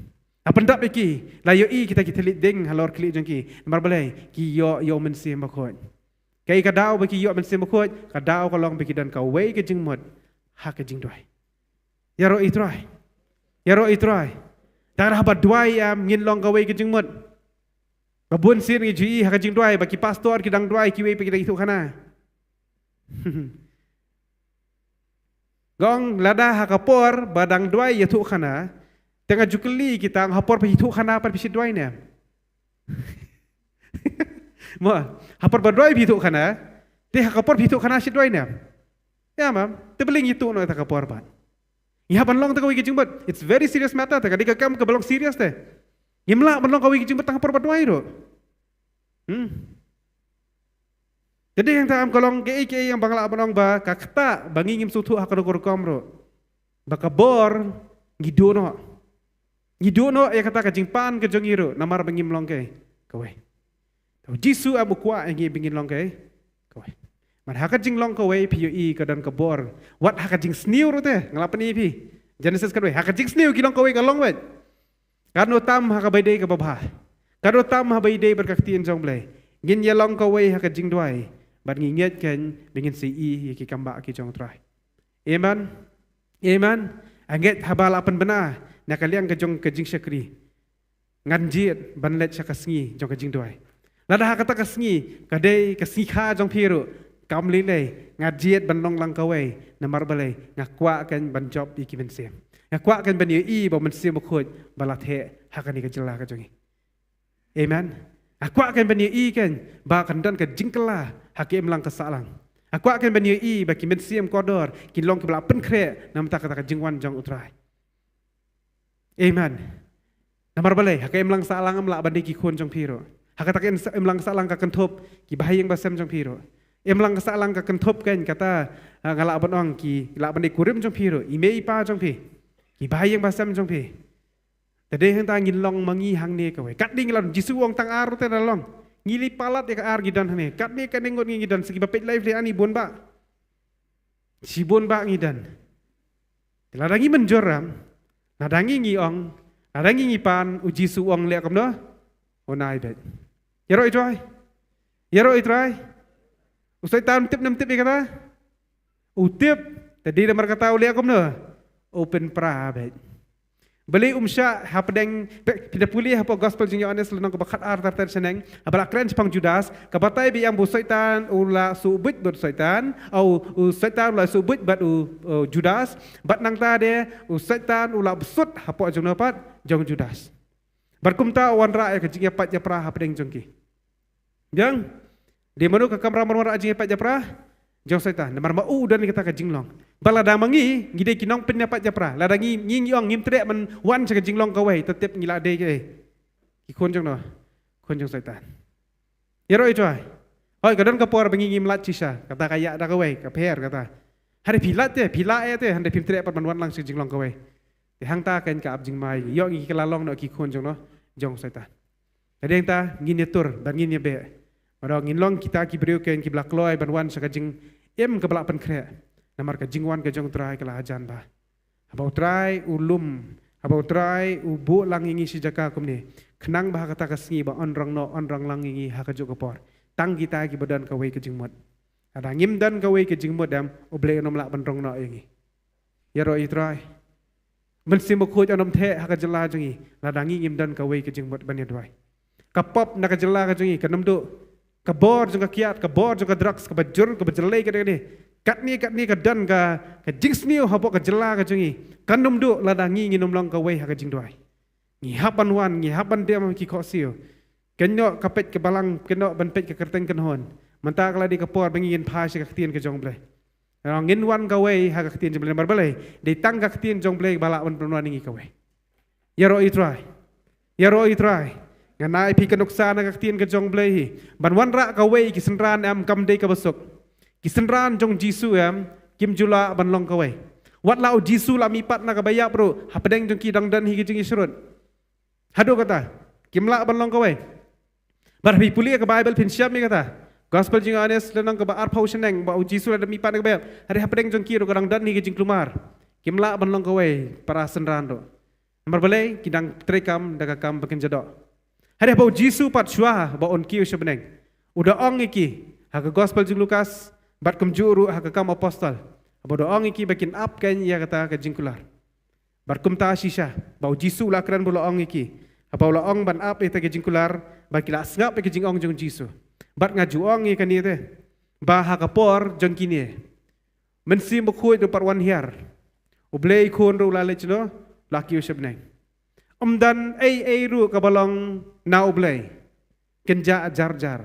La pyndap ïa ki, la ïohi kita ki thylliej ding halor khlieh jong ki. Namar balei? Ki ïoh ïa U Mynsiem Bakhuid. Kaei ka daw ba ki ïoh Mynsiem Bakhuid? Ka daw ka long ba ki don kawei ka jingmut ha ka jingduwai. Ïaroh U Trai. Ïaroh U Trai. Tang haba duwai em, ngin long kawei ka jingmut. Ba bun sien ngi ju ïohi ha ka jingduwai ba ki pastor ki dang duwai, kiwei pat ki dang ithuh khana. Nga ong lada ha ka por ba dang duwai ïathuh khana, te nga ju kylli kita, ha por ba ithuh khana pat phi shait duwai ne em? Mo, ha por ba duwai phi ithuh khana, te ha ka por phi ithuh khana shait duwai ne em? Ïa mam, te balei ngi ithuh noh ha ka por pat? Ngi hap ban long te kawei ka jingmut. It's very serious matter te. Ka dei ka kam kaba long serious te. Ngim lah ban long kawei ka jingmut tang ha por ba duwai ruh. Hmm. Te dei hangta em ka long kaei kaei ba nga lah ban ong ba ka ktah ba ngi ngim sngewthuh ha kano ka rukom ruh. Ba ka bor ngi duh noh. Ngi duh noh ïa kata ka jingpan ka jong ngi ruh namar ba ngim long kaei kawei. Te u Jisu em u kwah ïa ngi ba ngin long kaei kawei. Namar ha ka jinglong kawei phi ïohi ka don ka bor. Wat ha ka jingsniew ruh te nga la pyni ïa phi. Genesis kawei, ha ka jingsniew ki long kawei ka long wei. Katno tam ha kaba ïadei kaba bha. Katno tam ha kaba ïadei bad ka ktien jong U Blei. Ngin ïa long kawei ha ka jingduwai. Bad ngi ngeit keiñ ba ngin sa ïohi ïa ki kam ba ki jong U Trai. Amen. Amen. Nga ngeit haba la pynbna na ka liang ka jong ka jingshakri, ngan jied ban leit sha ka sngi jong ka jingduwai. Lada ha kata ka sngi ka dei ka sngi kha jong phi ruh, kam lei lei, nga jied ban long lang kawei namar balei, nga kwah keiñ ban jop ïa ki mynsiem. Nga kwah keiñ ban ïohi ba u Mynsiem Bakhuid ba la theh ha kane ka jylla ka jong ngi. Amen. Nga kwah keiñ ban ïohi keiñ ba kan don ka jingkylla ha ki imlang ka sahlang. Nga kwah keiñ ban ïohi ba ki mynsiem kordor kin long kiba la pynkhreh na bynta kata ka jingwan jong U Trai. Amen. Namar balei, ha ka imlang sahlang em lah ban dei ki khun jong phi ruh. Ha kata ka im-, imlang sahlang ka kynthup ki bahaïing bahasem jong phi ruh. Imlang sahlang ka kynthup keiñ kata, ah, nga lah ban ong ki lah ban dei kurim jong phi ruh, i mei i pa jong phi, ki bahaïing bahasem jong phi. Te dei hangta ngin long ma ngi hangne kawei. Katne ngi la don, Jisu u ong tang ar ruh te la long. Ngi leit palat ïa ka ar ngi don hangne. Katne katne ngut ngi ngi don, sa kiba peit live lei ani bun bah. Shibun bah ngi don. Te lada ngi mynjur em, lada ngi ngi ong, lada ngi ngi pan, u Jisu u ong leh kumno? U nai beit. Ïaroh ïa U Trai. Ïaroh ïa U Trai. U Soitan tip ne ym tip ïa kata? U tip. Te dei namar kata u leh kumno? U pynpra beit. Balei um shah hapdeng, phi da pule hapoh Gospel jong u Ïoannis lynnong kaba khatar, arphew ar, arphew ar shaneng, haba la kren shaphang Judas, ka batai biang ba u Soitan u la suh buit bad u Soitan, au, u Soitan u la suh buit bad u, u Judas, bad nangta de u Soitan u la bsut hapoh jong u pat, jong u Judas. Bad kumta u wanrah ïa ka jingïapait ïapra hapdeng jong ki. Biang, dei mano ka kamram ban wanrah jingïapait ïapra? Jong u Soitan. Namar ma u u don ïa kata ka jinglong. Bad lada ma ngi, ngi dei ki nongpynïapait ïapra. Lada ngi, ngi ngi ong ngim treh ban wan sha ka jinglong kawei, te tip ngi la dei kaei? Ki khun jong no? Khun jong u Soitan. Ïaroh ïa U Trai. Hooid, ka don ka por ba ngi ngim lait shisha. Kata ka ïa da kawei, ka pher kata. Hynrei phi lait te, phi lah ïa te, hynrei phim treh pat ban wan lang sha ka jinglong kawei. Te hangta keiñ ka ap jingma ïa ngi. Ïoh ngi ki la long noh ki khun jong no? Jong u Soitan. Te dei hangta ngin ïatur bad ngin ïabeh. Bad ngin long kita ki briew keiñ kiba la kloi ban wan sha ka jingim kaba la pynkhreh. Namar ka jingwan ka jong U Trai ka la hajan bha. Haba U Trai u lum, haba U Trai u buh lang ïa ngi sha jaka kumne, khnang ba ha kata ka sngi ba un rong noh, un rong lang ïa ngi ha kajuh ka por. Tang kita kiba don kawei ka jingmut. Lada ngim don kawei ka jingmut em, U Blei un ym lah ban rong noh ïa ngi. Ïaroh ïa U Trai. Mynsiem Bakhuid un ym theh ha ka jylla jong ngi lada ngi ngim don kawei ka jingmut ban ïaduwai. Ka pop na ka jylla ka jong ngi kan ym duh. Ka bor jong ka kiad, ka bor jong ka drugs, kaba jur, kaba jyllei, ka dei, ka dei. Katne katne ka don ka, ka jingsniew hapoh ka jylla ka jong ngi, kan ym duh lada ngi ngin ym long kawei ha ka jingduwai. Ngi hap ban wan, ngi hap ban dem ha ki khohsiew. Kynnoh ka peit ka balang, kynnoh ban peit ka kyrteng kynhun. Mynta ka la dei ka por ba ngi ngin phai sha ka ktien ka jong U Blei. Ngin wan kawei ha ka ktien jong U Blei namar balei? Dei tang ka ktien jong U Blei ba lah ban pynwan ïa ngi kawei. Ïaroh ïa U Trai. Ïaroh ïa U Trai. Ngan ai phi ka nuksa na ka ktien ka jong U Blei hi. Ban wanrah kawei ki synran em kam dei kaba suk. Ki synran jong u Jisu em kim ju lah ban long kawei. Wat la u Jisu la mihpat na kaba ïap ruh, hapdeng jong ki dang don hi ki jingïasyrut. Haduh kata, kim lah ban long kawei. Bad phi pule ïa ka Baibl phin shem ïa kata. Gospel jong u Ïoannis lynnong kaba arphew shaneng, ba u Jisu la dep mihpat na kaba ïap. Hynrei hapdeng jong ki ruh ka dang don hi ka jingkulmar. Kim lah ban long kawei para synran ruh. Namar balei? Ki dang treikam da ka kam ba kin jadoh. Hynrei haba u Jisu pat shuwa ba un kiew sha bneng, u da ong ïa ki ha ka Gospel jong u Lukas bad kumjuh ruh ha ka Kam Apostol, haba u da ong ïa ki ba kin ap keiñ ïa kata ka jingkular. Bad kumta shisha, ba u Jisu u la kren bad u la ong ïa ki. Haba u la ong ban ap ïa kata ka jingkular, ba ki la sngap ïa ka jingong jong u Jisu. Bad nga ju ong ïa kane te, ba ha ka por jong kine, Mynsiem Bakhuid ruh pat wan hiar. U Blei Khun ruh u la leit shano? La kiew sha bneng. Ym don ei ei ruh kaba long na U Blei. Kynjah jar jar.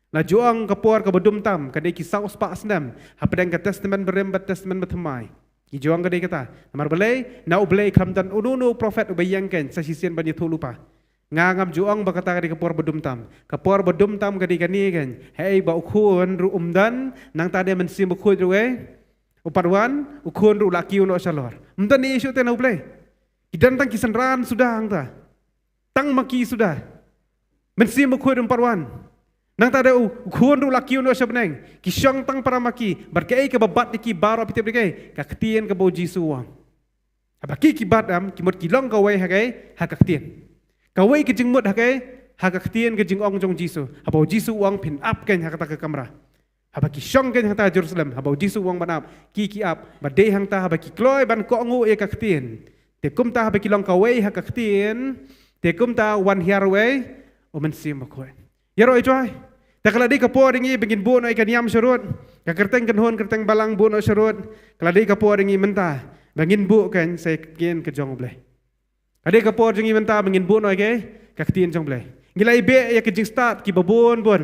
La ju ong ka por kaba dum tam, ka dei ki saw spah snem hapdeng ka Testament Barim bad Testament Bathymmai. Ngi ju ong ka dei kata. Namar balei, na U Blei khlem don uno uno u prophet uba ïeng kein sa shisien ban ïathuh lypa. Nga ngam ju ong ba kata ka dei ka por ba dum tam. Ka por ba dum tam ka dei kane kein. Hei ba u khun ruh um don, nangta dei Mynsiem Bakhuid ruh ei. U pat wan, u khun ruh la kiew noh shalor. Ym don ei shuh te na U Blei. Ki don tang ki synran suda hangta. Tang ma ki suda. Mynsiem Bakhuid um pat wan. Nangta dei u, u khun ruh la kiew noh sha bneng. Ki shong tang para ma ki. Bad kaei kaba bat ïa ki baroh phi tip dei kaei. Ka ktien kaba u Jisu u ong. Haba ki ki bat em, ki mut ki long kawei ha kaei, ha ka ktien. Kawei ka jingmut ha kaei, ha ka ktien ka jingong jong u Jisu. Haba u Jisu u ong phin ap kein ha kata ka kamra. Haba ki shong kein hangta Jerusalem, haba u Jisu u ong ban ap, ki ki ap, ba dei hangta haba ki kloi ban kohnguh ïa ka ktien. Te kumta haba ki long kawei ha ka ktien, te kumta wan hiar wei, u Mynsiem Bakhuid. Ïaroh ïa u Trai. Te ka la dei ka por ïa ngi ba ngin buh noh ïa ka niam sharud. Ka kyrteng kynhun kyrteng balang buh noh sharud. Ka la dei ka por ïa ngi mynta ba ngin buh kein sa ïa ka ktien ka jong U Blei. Ka dei ka por jong ngi mynta ba ngin buh noh ïa ka ktien jong U Blei. Ngi la ïa beh ïa ka jingstad kiba bun bun.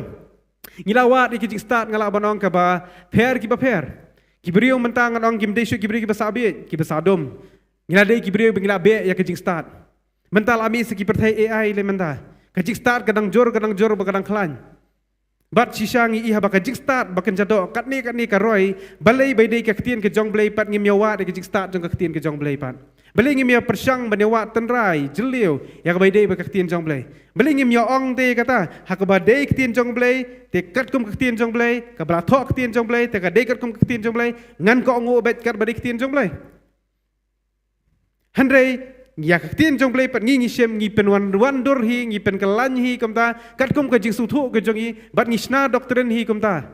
Ngi la wad ïa ka jingstad nga lah ban ong kaba pher kiba pher. Ki briew mynta ngan ong kim dei shuh ki briew kiba sah bieit, kiba sah dum. Ngi la dei ki briew ba ngi la beh ïa ka jingstad. Mynta la mih sa ki pyrthei A I lei mynta. Ka jingstad ka dang jur, ka dang jur bad ka dang khlaiñ. Bad shisha ngi i haba ka jingstad ba kan jadoh katne katne ka roi, balei ba dei ka ktien ka jong U Blei pat ngim ïa wad ïa ka jingstad jong ka ktien ka jong U Blei pat. Balei ngim ïa pyrshang ban ïa wad tynrai jylliew ïa kaba dei ba ka ktien jong U Blei. Balei ngim ïa ong te kata ha kaba dei ka ktien jong U Blei, te katkum ka ktien jong U Blei, kaba la thoh ka ktien jong U Blei, te ka dei katkum ka ktien jong U Blei, ngan kohnguh beit katba dei ka ktien jong U Blei. Hynrei ïa ka ktien jong U Blei pat ngi ngi shem ngi pynwan wan dur hi, ngi pynkyllaiñ hi kumta katkum ka jingsngewthuh ka jong ngi, bad ngi shna doctrine hi kumta.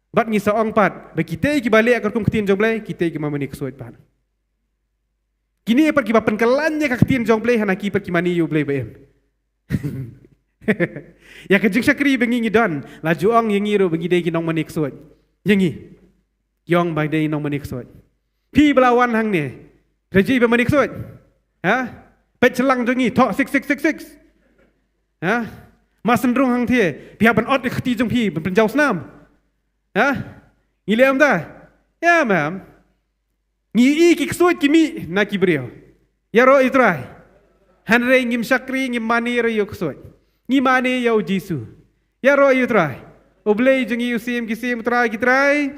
Bad ngi sa ong pat ba kitei kiba leh katkum ka ktien jong U Blei, kitei kiba mane ksuid pat. Kine pat kiba pynkyllaiñ ïa ka ktien jong U Blei, hana ki pat ki mane ïa U Blei ba im. Ïa ka jingshakri ba ngi ngi don, la ju ong ïa ngi ruh ba ngi dei ki nongmane ksuid. Ïa ngi. Ki ong ba dei nongmane ksuid. Phi ba la wan hangne, phi la ju ba mane ksuid? Ha? Peit shyllangh jong ngi, thoh six six six six. Ha? Mar shen rung hangthie, phi hap ban ot ïa ka kti jong phi ban pynjaw snam. Ha? Ngi leh ym da? Ïa mem. Ngi i ki ksuid ki mih na ki briew. Ïaroh ïa u Trai. Hynrei ngim shakri, ngim mane ruh ïa u ksuid. Ngi mane ïa u Jisu. Ïaroh ïa u Trai. U Blei jong ngi u Syiem ki syiem, u Trai ki trai.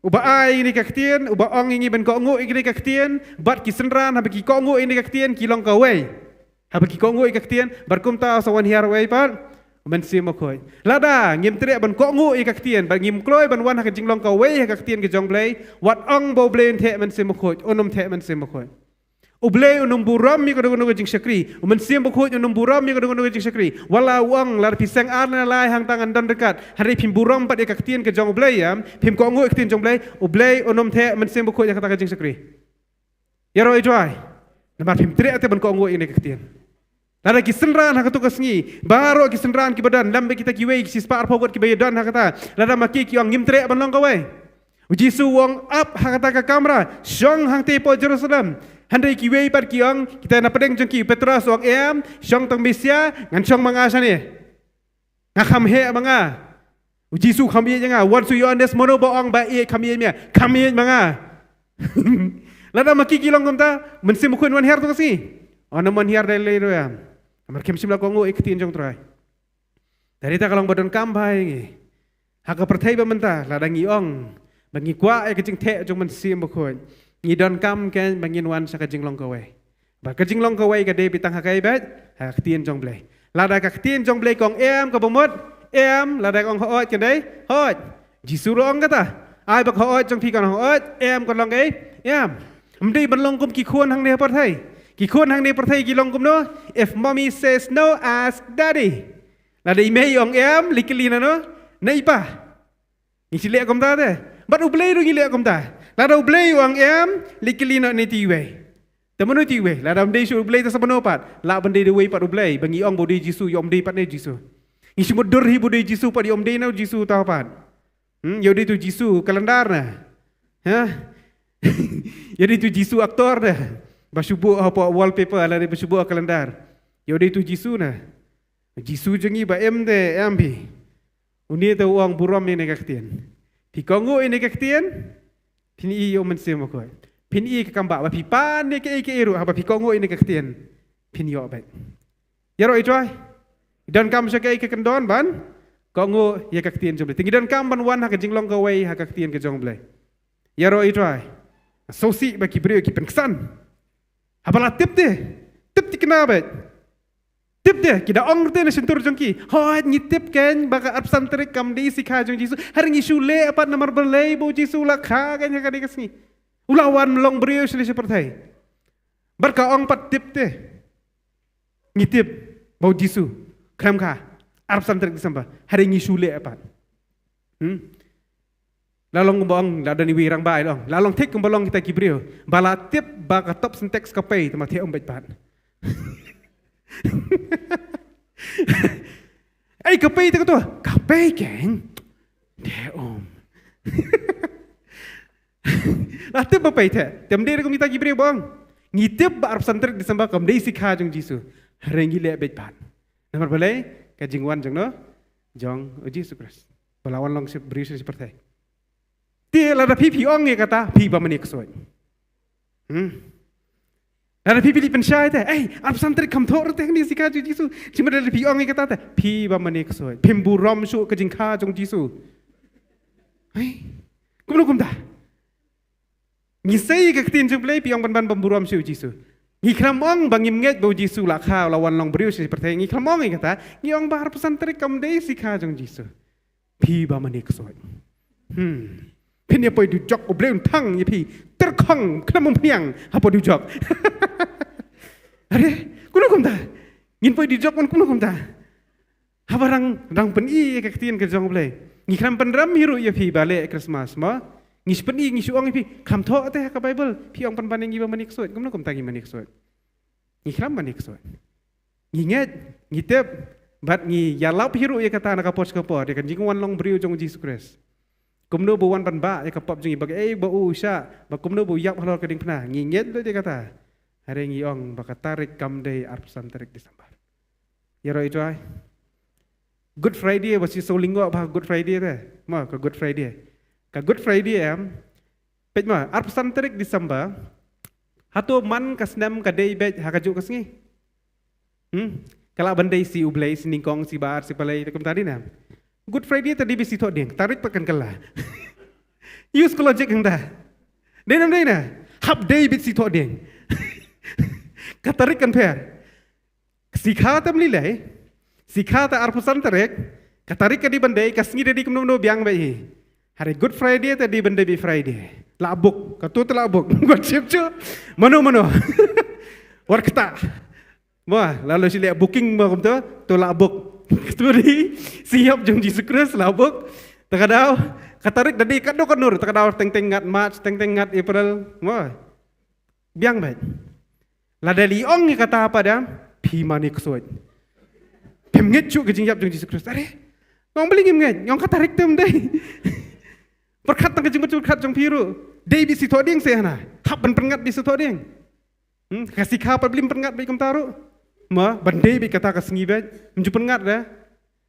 Uba ai ïa kane ka ktien, uba ong ïa ngi ban kohnguh ïa kane ka ktien, bad ki synran haba ki kohnguh ïa kane ka ktien ki long kawei. Haba ki kohnguh ïa ka ktien, bad kumta sa wan hiar wei pat u Mynsiem Bakhuid. Lada ngim treh ban kohnguh ïa ka ktien, bad ngim kloi ban wan ha ka jinglong kawei ha ka ktien ka jong U Blei, wat ong ba U Blei un theh Mynsiem Bakhuid, un ym theh Mynsiem Bakhuid. U Blei un ym burom ïa kano kano ka jingshakri, u Mynsiem Bakhuid un ym burom ïa kano kano ka jingshakri. Wat la u ong lada phi seng ar ne lai hangta ngan don ryngkat, hynrei phim burom pat ïa ka ktien ka jong U Blei, ïa, phim kohnguh ïa ka ktien jong U Blei, U Blei un ym theh Mynsiem Bakhuid ïa kata ka jingshakri. Ïaroh ïa u Trai. Namar phim treh te ban kohnguh ïa kane ka ktien. Lada ki synran ha kato ka sngi, baroh ki synran kiba don, lem bad kita kiwei ki shispah arphew ngut kiba ïadon ha kata, lada ma ki ki ong ngim treh ban long kawei. U Jisu u ong ap ha kata ka kamra, shong hangtei hapoh Jerusalem. Hynrei kiwei pat ki ong, kita na pdeng jong ki, u Petros u ong em, shong tang Mesia, ngan shong ma nga shane. Nga kham heh ma nga. U Jisu kham ïeit ïa nga. Wan shu ïoh nes mano ba ong ba ïeit kham ïeit ma nga. Kham ïeit ma nga. Lada ma ki ki long kumta, Mynsiem Bakhuid wan hiar to ka sngi? Ym wan hiar dei lei ruh em. Namar kim shym la kohnguh ïa ka ktien jong u Trai. Te ita ka long ba donkam bha ïa ngi. Ha ka pyrthei ba mynta, lada ngi ong ba ngi kwah ïa ka jingtheh jong u Mynsiem Bakhuid, ngi donkam kein ba ngin wan sha ka jinglong kawei. Bad ka jinglong kawei ka dei beit tang ha kaei beit? Ha ka ktien jong U Blei. Lada ka ktien jong U Blei ka ong em, kaba mut em, lada ka ong hooid, ka dei hooid. Jisu ruh ong kata. Ai ba ka hooid jong phi kan ong hooid, em kan long kaei? Em. Ym dei ban long kum ki khun hangne ha pyrthei. Ki khun hangne ha pyrthei ki long kumno? If mommy says no, ask daddy. Lada i mei i ong em, leit kylli na no? Na i pa. Ngi shu leh kumta te. Bad U Blei ruh ngi leh kumta. Lada U Blei u ong em, leit kylli noh na iti iwei. Te mano iti iwei? Lada ym dei shuh U Blei te sa mano pat? Lah ban dei da uwei pat U Blei, ba ngi ong ba u dei Jisu, ïoh ym dei pat na u Jisu. Ngi shu mutdur hi ba u dei Jisu pat, ïoh ym dei na u Jisu te pat. Hmm, ïoh dei tu Jisu calendar na. Ha? Ïoh dei tu Jisu actor na. Ba shu buh hapoh wallpaper lane ba shu buh ha calendar. Ïoh dei tu Jisu na. Jisu jong ngi ba em te em phi. Une te u ong burom ïa kane ka ktien. Phi kohnguh ïa kane ka ktien, phin ïoh Mynsiem Bakhuid. Phin ïohi ka kam ba, ba phi pan ïa kaei kaei ruh, haba phi kohnguh ïa kane ka ktien, phin ïoh beit. Ïaroh ïa u Trai. Donkam sha kaei ka kyndon ban kohnguh ïa ka ktien jong U Blei. Te ngi donkam ban wan ha ka jinglong kawei ha ka ktien ka jong U Blei. Ïaroh ïa u Trai. Sngewsih ba ki briew ki pynksan. Haba la tip te. Tip te kane beit. Tip te, ki da ong te na shyntur jong ki. Hooid, ngi tip keiñ ba ka arphew san tarik kam dei sikha jong U Jisu. Hynrei ngi shu leh pat namar balei ba U Jisu u la kha keiñ ha kane ka sngi. U la wan long briew sha lade sha pyrthei. Bad ka ong pat tip te. Ngi tip ba U Jisu khlem kha arphew san tarik Disember. Hynrei ngi shu leh pat. Hmm? La long kumba ong, la don iwei i rangbah i la ong. La long thik kumba long kita ki briew. Ba la tip ba ka top Sintex ka pei, te ma te ym beit pat. Ei, ka pei te kato. Ka pei keiñ. Te ym. La tip ba pei te. Te ym dei ruh kum kita ki briew ba ong. Ngi tip ba arphew san tarik Disember kam dei sikha jong U Jisu. Hynrei ngi leh beit pat. Namar balei, ka jingwan jong no, jong U Jisu Khrist. Ba la wan long shi briew sha lade sha pyrthei. Te lada phi phi ong ïa kata, phi ba mane ksuid. Hmm. Lada phi phi leit pynshai te, ei, arphew san tarik kham thoh ruh te, kane sikha jong U Jisu. Shi ma lada phi ong ïa kata te, phi ba mane ksuid. Phim burom shuh ka jingkha jong U Jisu. Ei. Kumno kumta? Ngi sei ka ktien jong U Blei, phi ong ban ban ban burom shuh U Jisu. Ngi khlem ong ba ngim ngeit ba U Jisu u la kha, u la wan long briew sha lade sha pyrthei. Ngi khlem ong ïa kata, ngi ong ba arphew san tarik kam dei sikha jong U Jisu. Phi ba mane ksuid. Hmm. Phin ïa poi dujok, U Blei un thang ïa phi. Tyrkhong khlem umphniang hapoh dujok. Are, kumno kumta? Ngin poi dujok man kumno kumta? Haba dang, dang pyni ïa ka ktien ka jong U Blei. Ngi khlem pynrem hi ruh ïa phi ba leh Christmas mo. Ngi shu pyni, ngi shu ong ïa phi, kham thoh te ha ka Bible, phi ong pynban ïa ngi ba mane ksuid, kumno kumta ngi mane ksuid? Ngi khlem mane ksuid. Ngi ngeit, ngi tip, bad ngi ïalap hi ruh ïa kata na ka por sha ka por, ïa ka jingwan long briew jong U Jisu Khrist. Kumno ba u wan ban bah ïa ka pop jong ngi, ba kaei ba u shah, ba kumno ba u ïap halor ka diengphna, ngi ngeit lut ïa kata. Hynrei ngi ong ba ka tarik kam dei arphew san tarik Disember. Ïaroh ïa u Trai. Good Friday, ba shu shu lyngngoh ba Good Friday te. Mo, ka Good Friday. Ka Good Friday em. Peit mo, arphew san tarik Disember. Hato man ka snem ka dei beit ha kajuh ka sngi? Hmm? Ka lah ban dei shi U Blei, shi nyngkong, shi bar, shi palei, te kumta dei ne. Good Friday te dei beit shi thohdieng, tarik pat kan kylla. Use ka logic hangta. Dei ne ym dei ne? Hap dei beit shi thohdieng. Ka tarik kan pher. Sikha te ym lei lei. Sikha te arphew san tarik. Ka tarik ka dei ban dei, ka sngi te dei kumno kumno biang beit hi. Hynrei Good Friday te dei ban dei beit Friday. La buk, kato te la buk. Wat shim shuh. Mano mano. Wat kata. Mo, la leit shu leh booking mo kumto, to la buk. Kato dei shi ïap jong U Jisu Khrist la buk. Te ka daw, ka tarik da dei katno katno, te ka daw teng teng ngat March, teng teng ngat April. Mo. Biang beit. Lada lei ong ïa kata pat da, phi mane ksuid. Phim ngeit shuh ka jingïap jong U Jisu Khrist. Are, nga ong balei ngim ngeit, nga ong ka tarik te ym dei. Pyrkhat tang ka jingmut jingpyrkhat jong phi ruh. Dei beit shi thohdieng shi hana. Hap ban pynngat beit shi thohdieng. Hmm, ka sikha pat balei ym pynngat beit kumta ruh. Mo, ban dei beit kata ka sngi beit. Ym ju pynngat de.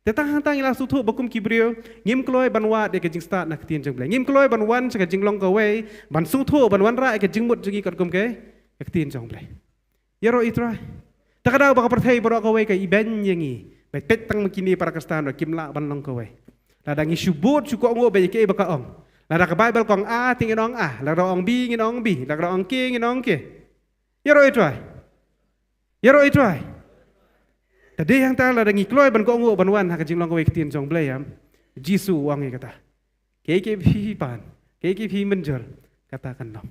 Te tang hangta ngi la sngewthuh ba kum ki briew, ngim kloi ban wad ïa ka jingstad na ka ktien jong U Blei. Ngim kloi ban wan sha ka jinglong kawei, ban sngewthuh, ban wanrah ïa ka jingmut jong ngi katkum ka, ka ktien jong U Blei. Ïaroh ïa u Trai. Te ka daw ba ka pyrthei baroh kawei ka ibeiñ ïa ngi. Ba peit tang ma kine para Khristan ruh kim lah ban long kawei. Lada ngi shu bud shu kohnguh beit ïa kaei ba ka ong. Lada ka Baibl ka ong A, te ngin ong A. Lada ong B, ngin ong B. Lada ong K, ngin ong K. Ïaroh ïa u Trai. Ïaroh ïa u Trai. Te dei hangta lada ngi kloi ban kohnguh ban wan ha ka jinglong kawei ka ktien jong U Blei em. Jisu u ong ïa kata. Kaei kaei phi pan, kaei kaei phi mynjur, kata kan long.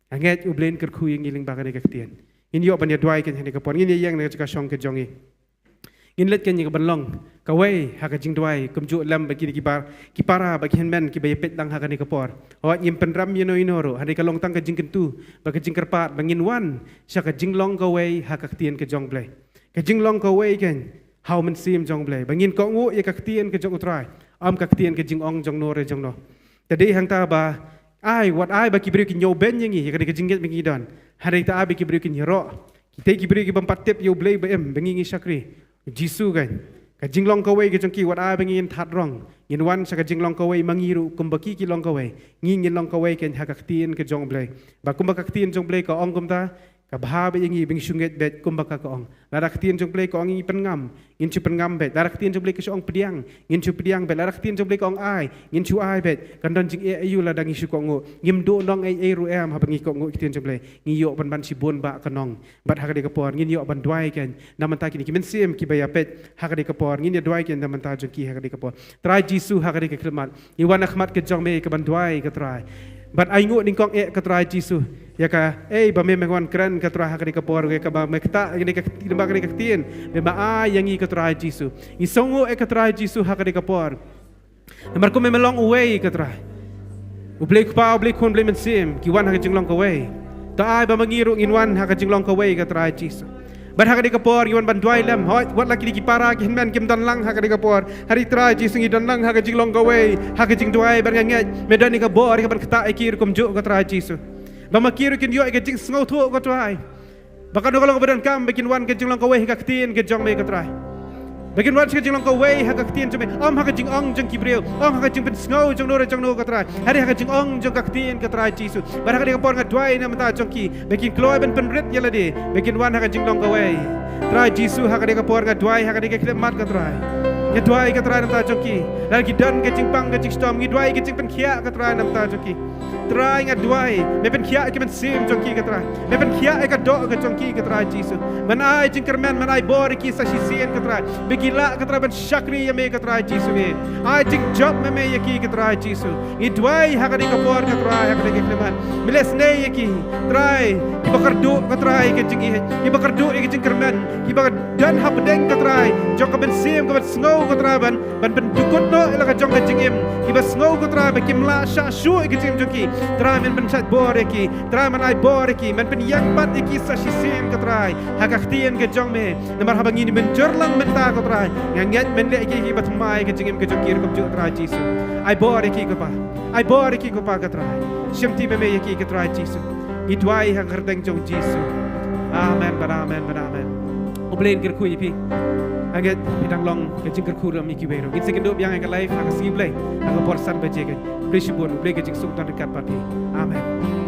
Nga ngeit U Blei un kyrkhu ïa ngi lyngba kane ka ktien. Ngin ïoh ban ïa duwai kane ka por, ngin ïa ïeng na ka jaka shong ka jong ngi. Ngin leit kane ka ban long kawei ha ka jingduwai, kumjuh lem bad kine ki bar, ki para bad ki hynmen kiba ïa peit lang ha kane ka por. Hooid ngim pynrem ïa no ïa no ruh, hynrei ka long tang ka jingkyntu bad ka jingkyrpad ba ngin wan sha ka jinglong kawei ha ka ktien ka jong U Blei. Ka jinglong kawei kane ha u Mynsiem jong U Blei, ba ngin kohnguh ïa ka ktien ka jong u Trai, ym ka ktien ka jingong jong no re jong no. Te dei hangta ba ai, wat ai ba ki briew kin ïoh beiñ ïa ngi ïa kane ka jingngeit ba ngi don. Hynrei te ai ba ki briew kin ïaroh. Kita ki briew ki bym pat tip ïa U Blei ba im, ba ngi ngi shakri. Jisu kan. Ka jinglong kawei ka jong ki wat ai ba ngin thad rong. Ngin wan sha ka jinglong kawei ma ngi ruh kumba ki ki long kawei. Ngi ngin long kawei kein ha ka ktien ka jong U Blei. Ba kumba ka ktien jong U Blei ka ong kumta, ka bha bad ïa ngi ba ngi shu ngeit bad kumba ka ka ong. Lada ka ktien jong U Blei ka ong ngi pynngam, ngin shu pynngam bad. Lada ka ktien jong U Blei ka shu ong pdiang, ngin shu pdiang bad. Lada ka ktien jong U Blei ka ong ai, ngin shu ai bad. Kan don jingeh aïu lada ngi shu kohnguh. Ngim duh nong ei ei ruh em haba ngi kohnguh ïa ka ktien jong U Blei. Ngi ïoh ban ban shibun ba ka nong. Bad ha kadei ka por ngin ïoh ban duwai kein na bynta kine ki mynsiem kiba ïapeit ha kadei ka por, ngin ïa duwai kein na bynta jong ki ha kadei ka por. Trai Jisu, ha kadei ka khyllipmat ngi wan ha khmat ka jong me ka ban duwai, ka Trai. Bad ai nguh nyngkong eh, ka Trai Jisu, ïa ka, ei, ba me me wan kren, ka Trai, ha kadei ka por, ïa kaba me ktah ïa kane ka ktien, ba me ai ïa ngi, ka Trai Jisu. Ngi sngewnguh eh, ka Trai Jisu, ha kadei ka por. Namar kumne me long uwei, ka Trai. U Blei Kpa, U Blei Khun, U Blei Mynsiem ki wan ha ka jinglong kawei. To ai ba ma ngi ruh ngin wan ha ka jinglong kawei, ka Trai Jisu. Bad ha kadei ka por ngi wan ban duwai lem. Hooid, wat la kine ki para ki hynmen kim don lang ha kadei ka por, hynrei Trai Jisu ngi don lang ha ka jinglong kawei, ha ka jingduwai, bad nga ngeit me don ïa ka bor ïa ka ban ktah ïa ki ruh kumjuh, ka Trai Jisu. Ba ma ki ruh kin ïoh ïa ka jingsngewthuh, ka Trai. Ba katno ka long kaba donkam ba kin wan ka jinglong kawei ha ka ktien ka jong me, ka Trai. Ba kin wan sha ka jinglong kawei ha ka ktien jong me. Ym ha ka jingong jong ki briew, ym ha ka jingpynsngew jong no re jong no, ka Trai, hynrei ha ka jingong jong ka ktien, ka Trai Jisu. Bad ha kadei ka por nga duwai na bynta jong ki ba kin kloi ban pynrit ïa lade, ba kin wan ha ka jinglong kawei. Trai Jisu, ha kadei ka por nga duwai ha kadei ka khyllipmat, ka Trai. Nga duwai, ka Trai, na bynta jong ki. Lada ki don ka jingpang ka jingshitom, ngi duwai ka jingpynkhiah, ka Trai, na bynta jong ki. Trai, nga duwai me pynkhiah ïa ka mynsiem jong ki, ka Trai. Me pynkhiah ïa ka doh ka jong ki, ka Trai Jisu. Men ai jingkyrmen, men ai bor ïa ki sa shisien, ka Trai, ba ki lah, ka Trai, ban shakri ïa me, ka Trai Jisu. Me ai jingjop me, me ïa ki, ka Trai Jisu. Ngi duwai ha kadei ka por, ka Trai, ha kadei ka khyllipmat, me leh sniew ïa ki, Trai, kiba kyrduh, ka Trai, ïa ka jingïeit, kiba kyrduh ïa ka jingkyrmen, kiba don hapdeng, ka Trai, jong ka mynsiem kaba sngew, ka Trai, ban ban pyndukut noh ïa la ka jong ka jingim, kiba sngew, ka Trai, ba kim lah shah shuh ïa ka jingim jong ki. Trai, men pynshait bor ïa ki. Trai, men ai bor ïa ki, men pynïeng pat ïa ki sa shisien, ka Trai, ha ka ktien ka jong me. Namar haba ngin mynjur lang mynta, ka Trai, nga ngeit men leh ïa ki kiba thymmai ïa ka jingim ka jong ki ruh kumjuh, Trai Jisu. Ai bor ïa ki, Kpa. Ai bor ïa ki, Kpa, ka Trai. Shimti me, me ïa ki, ka Trai Jisu. Ngi duwai ha ka kyrteng jong Jisu. Amen bad amen bad amen. U Blei un kyrkhu ïa phi. Nga ngeit phi dang long ka jingkyrkhu ruh ïa kiwei ruh. Ngin sa ïakynduh biang ha ka live ha ka sngi Blei ha ka por san baje kein. Khublei shibun, U Blei ka jingsuk un don ryngkat bad phi. Amen.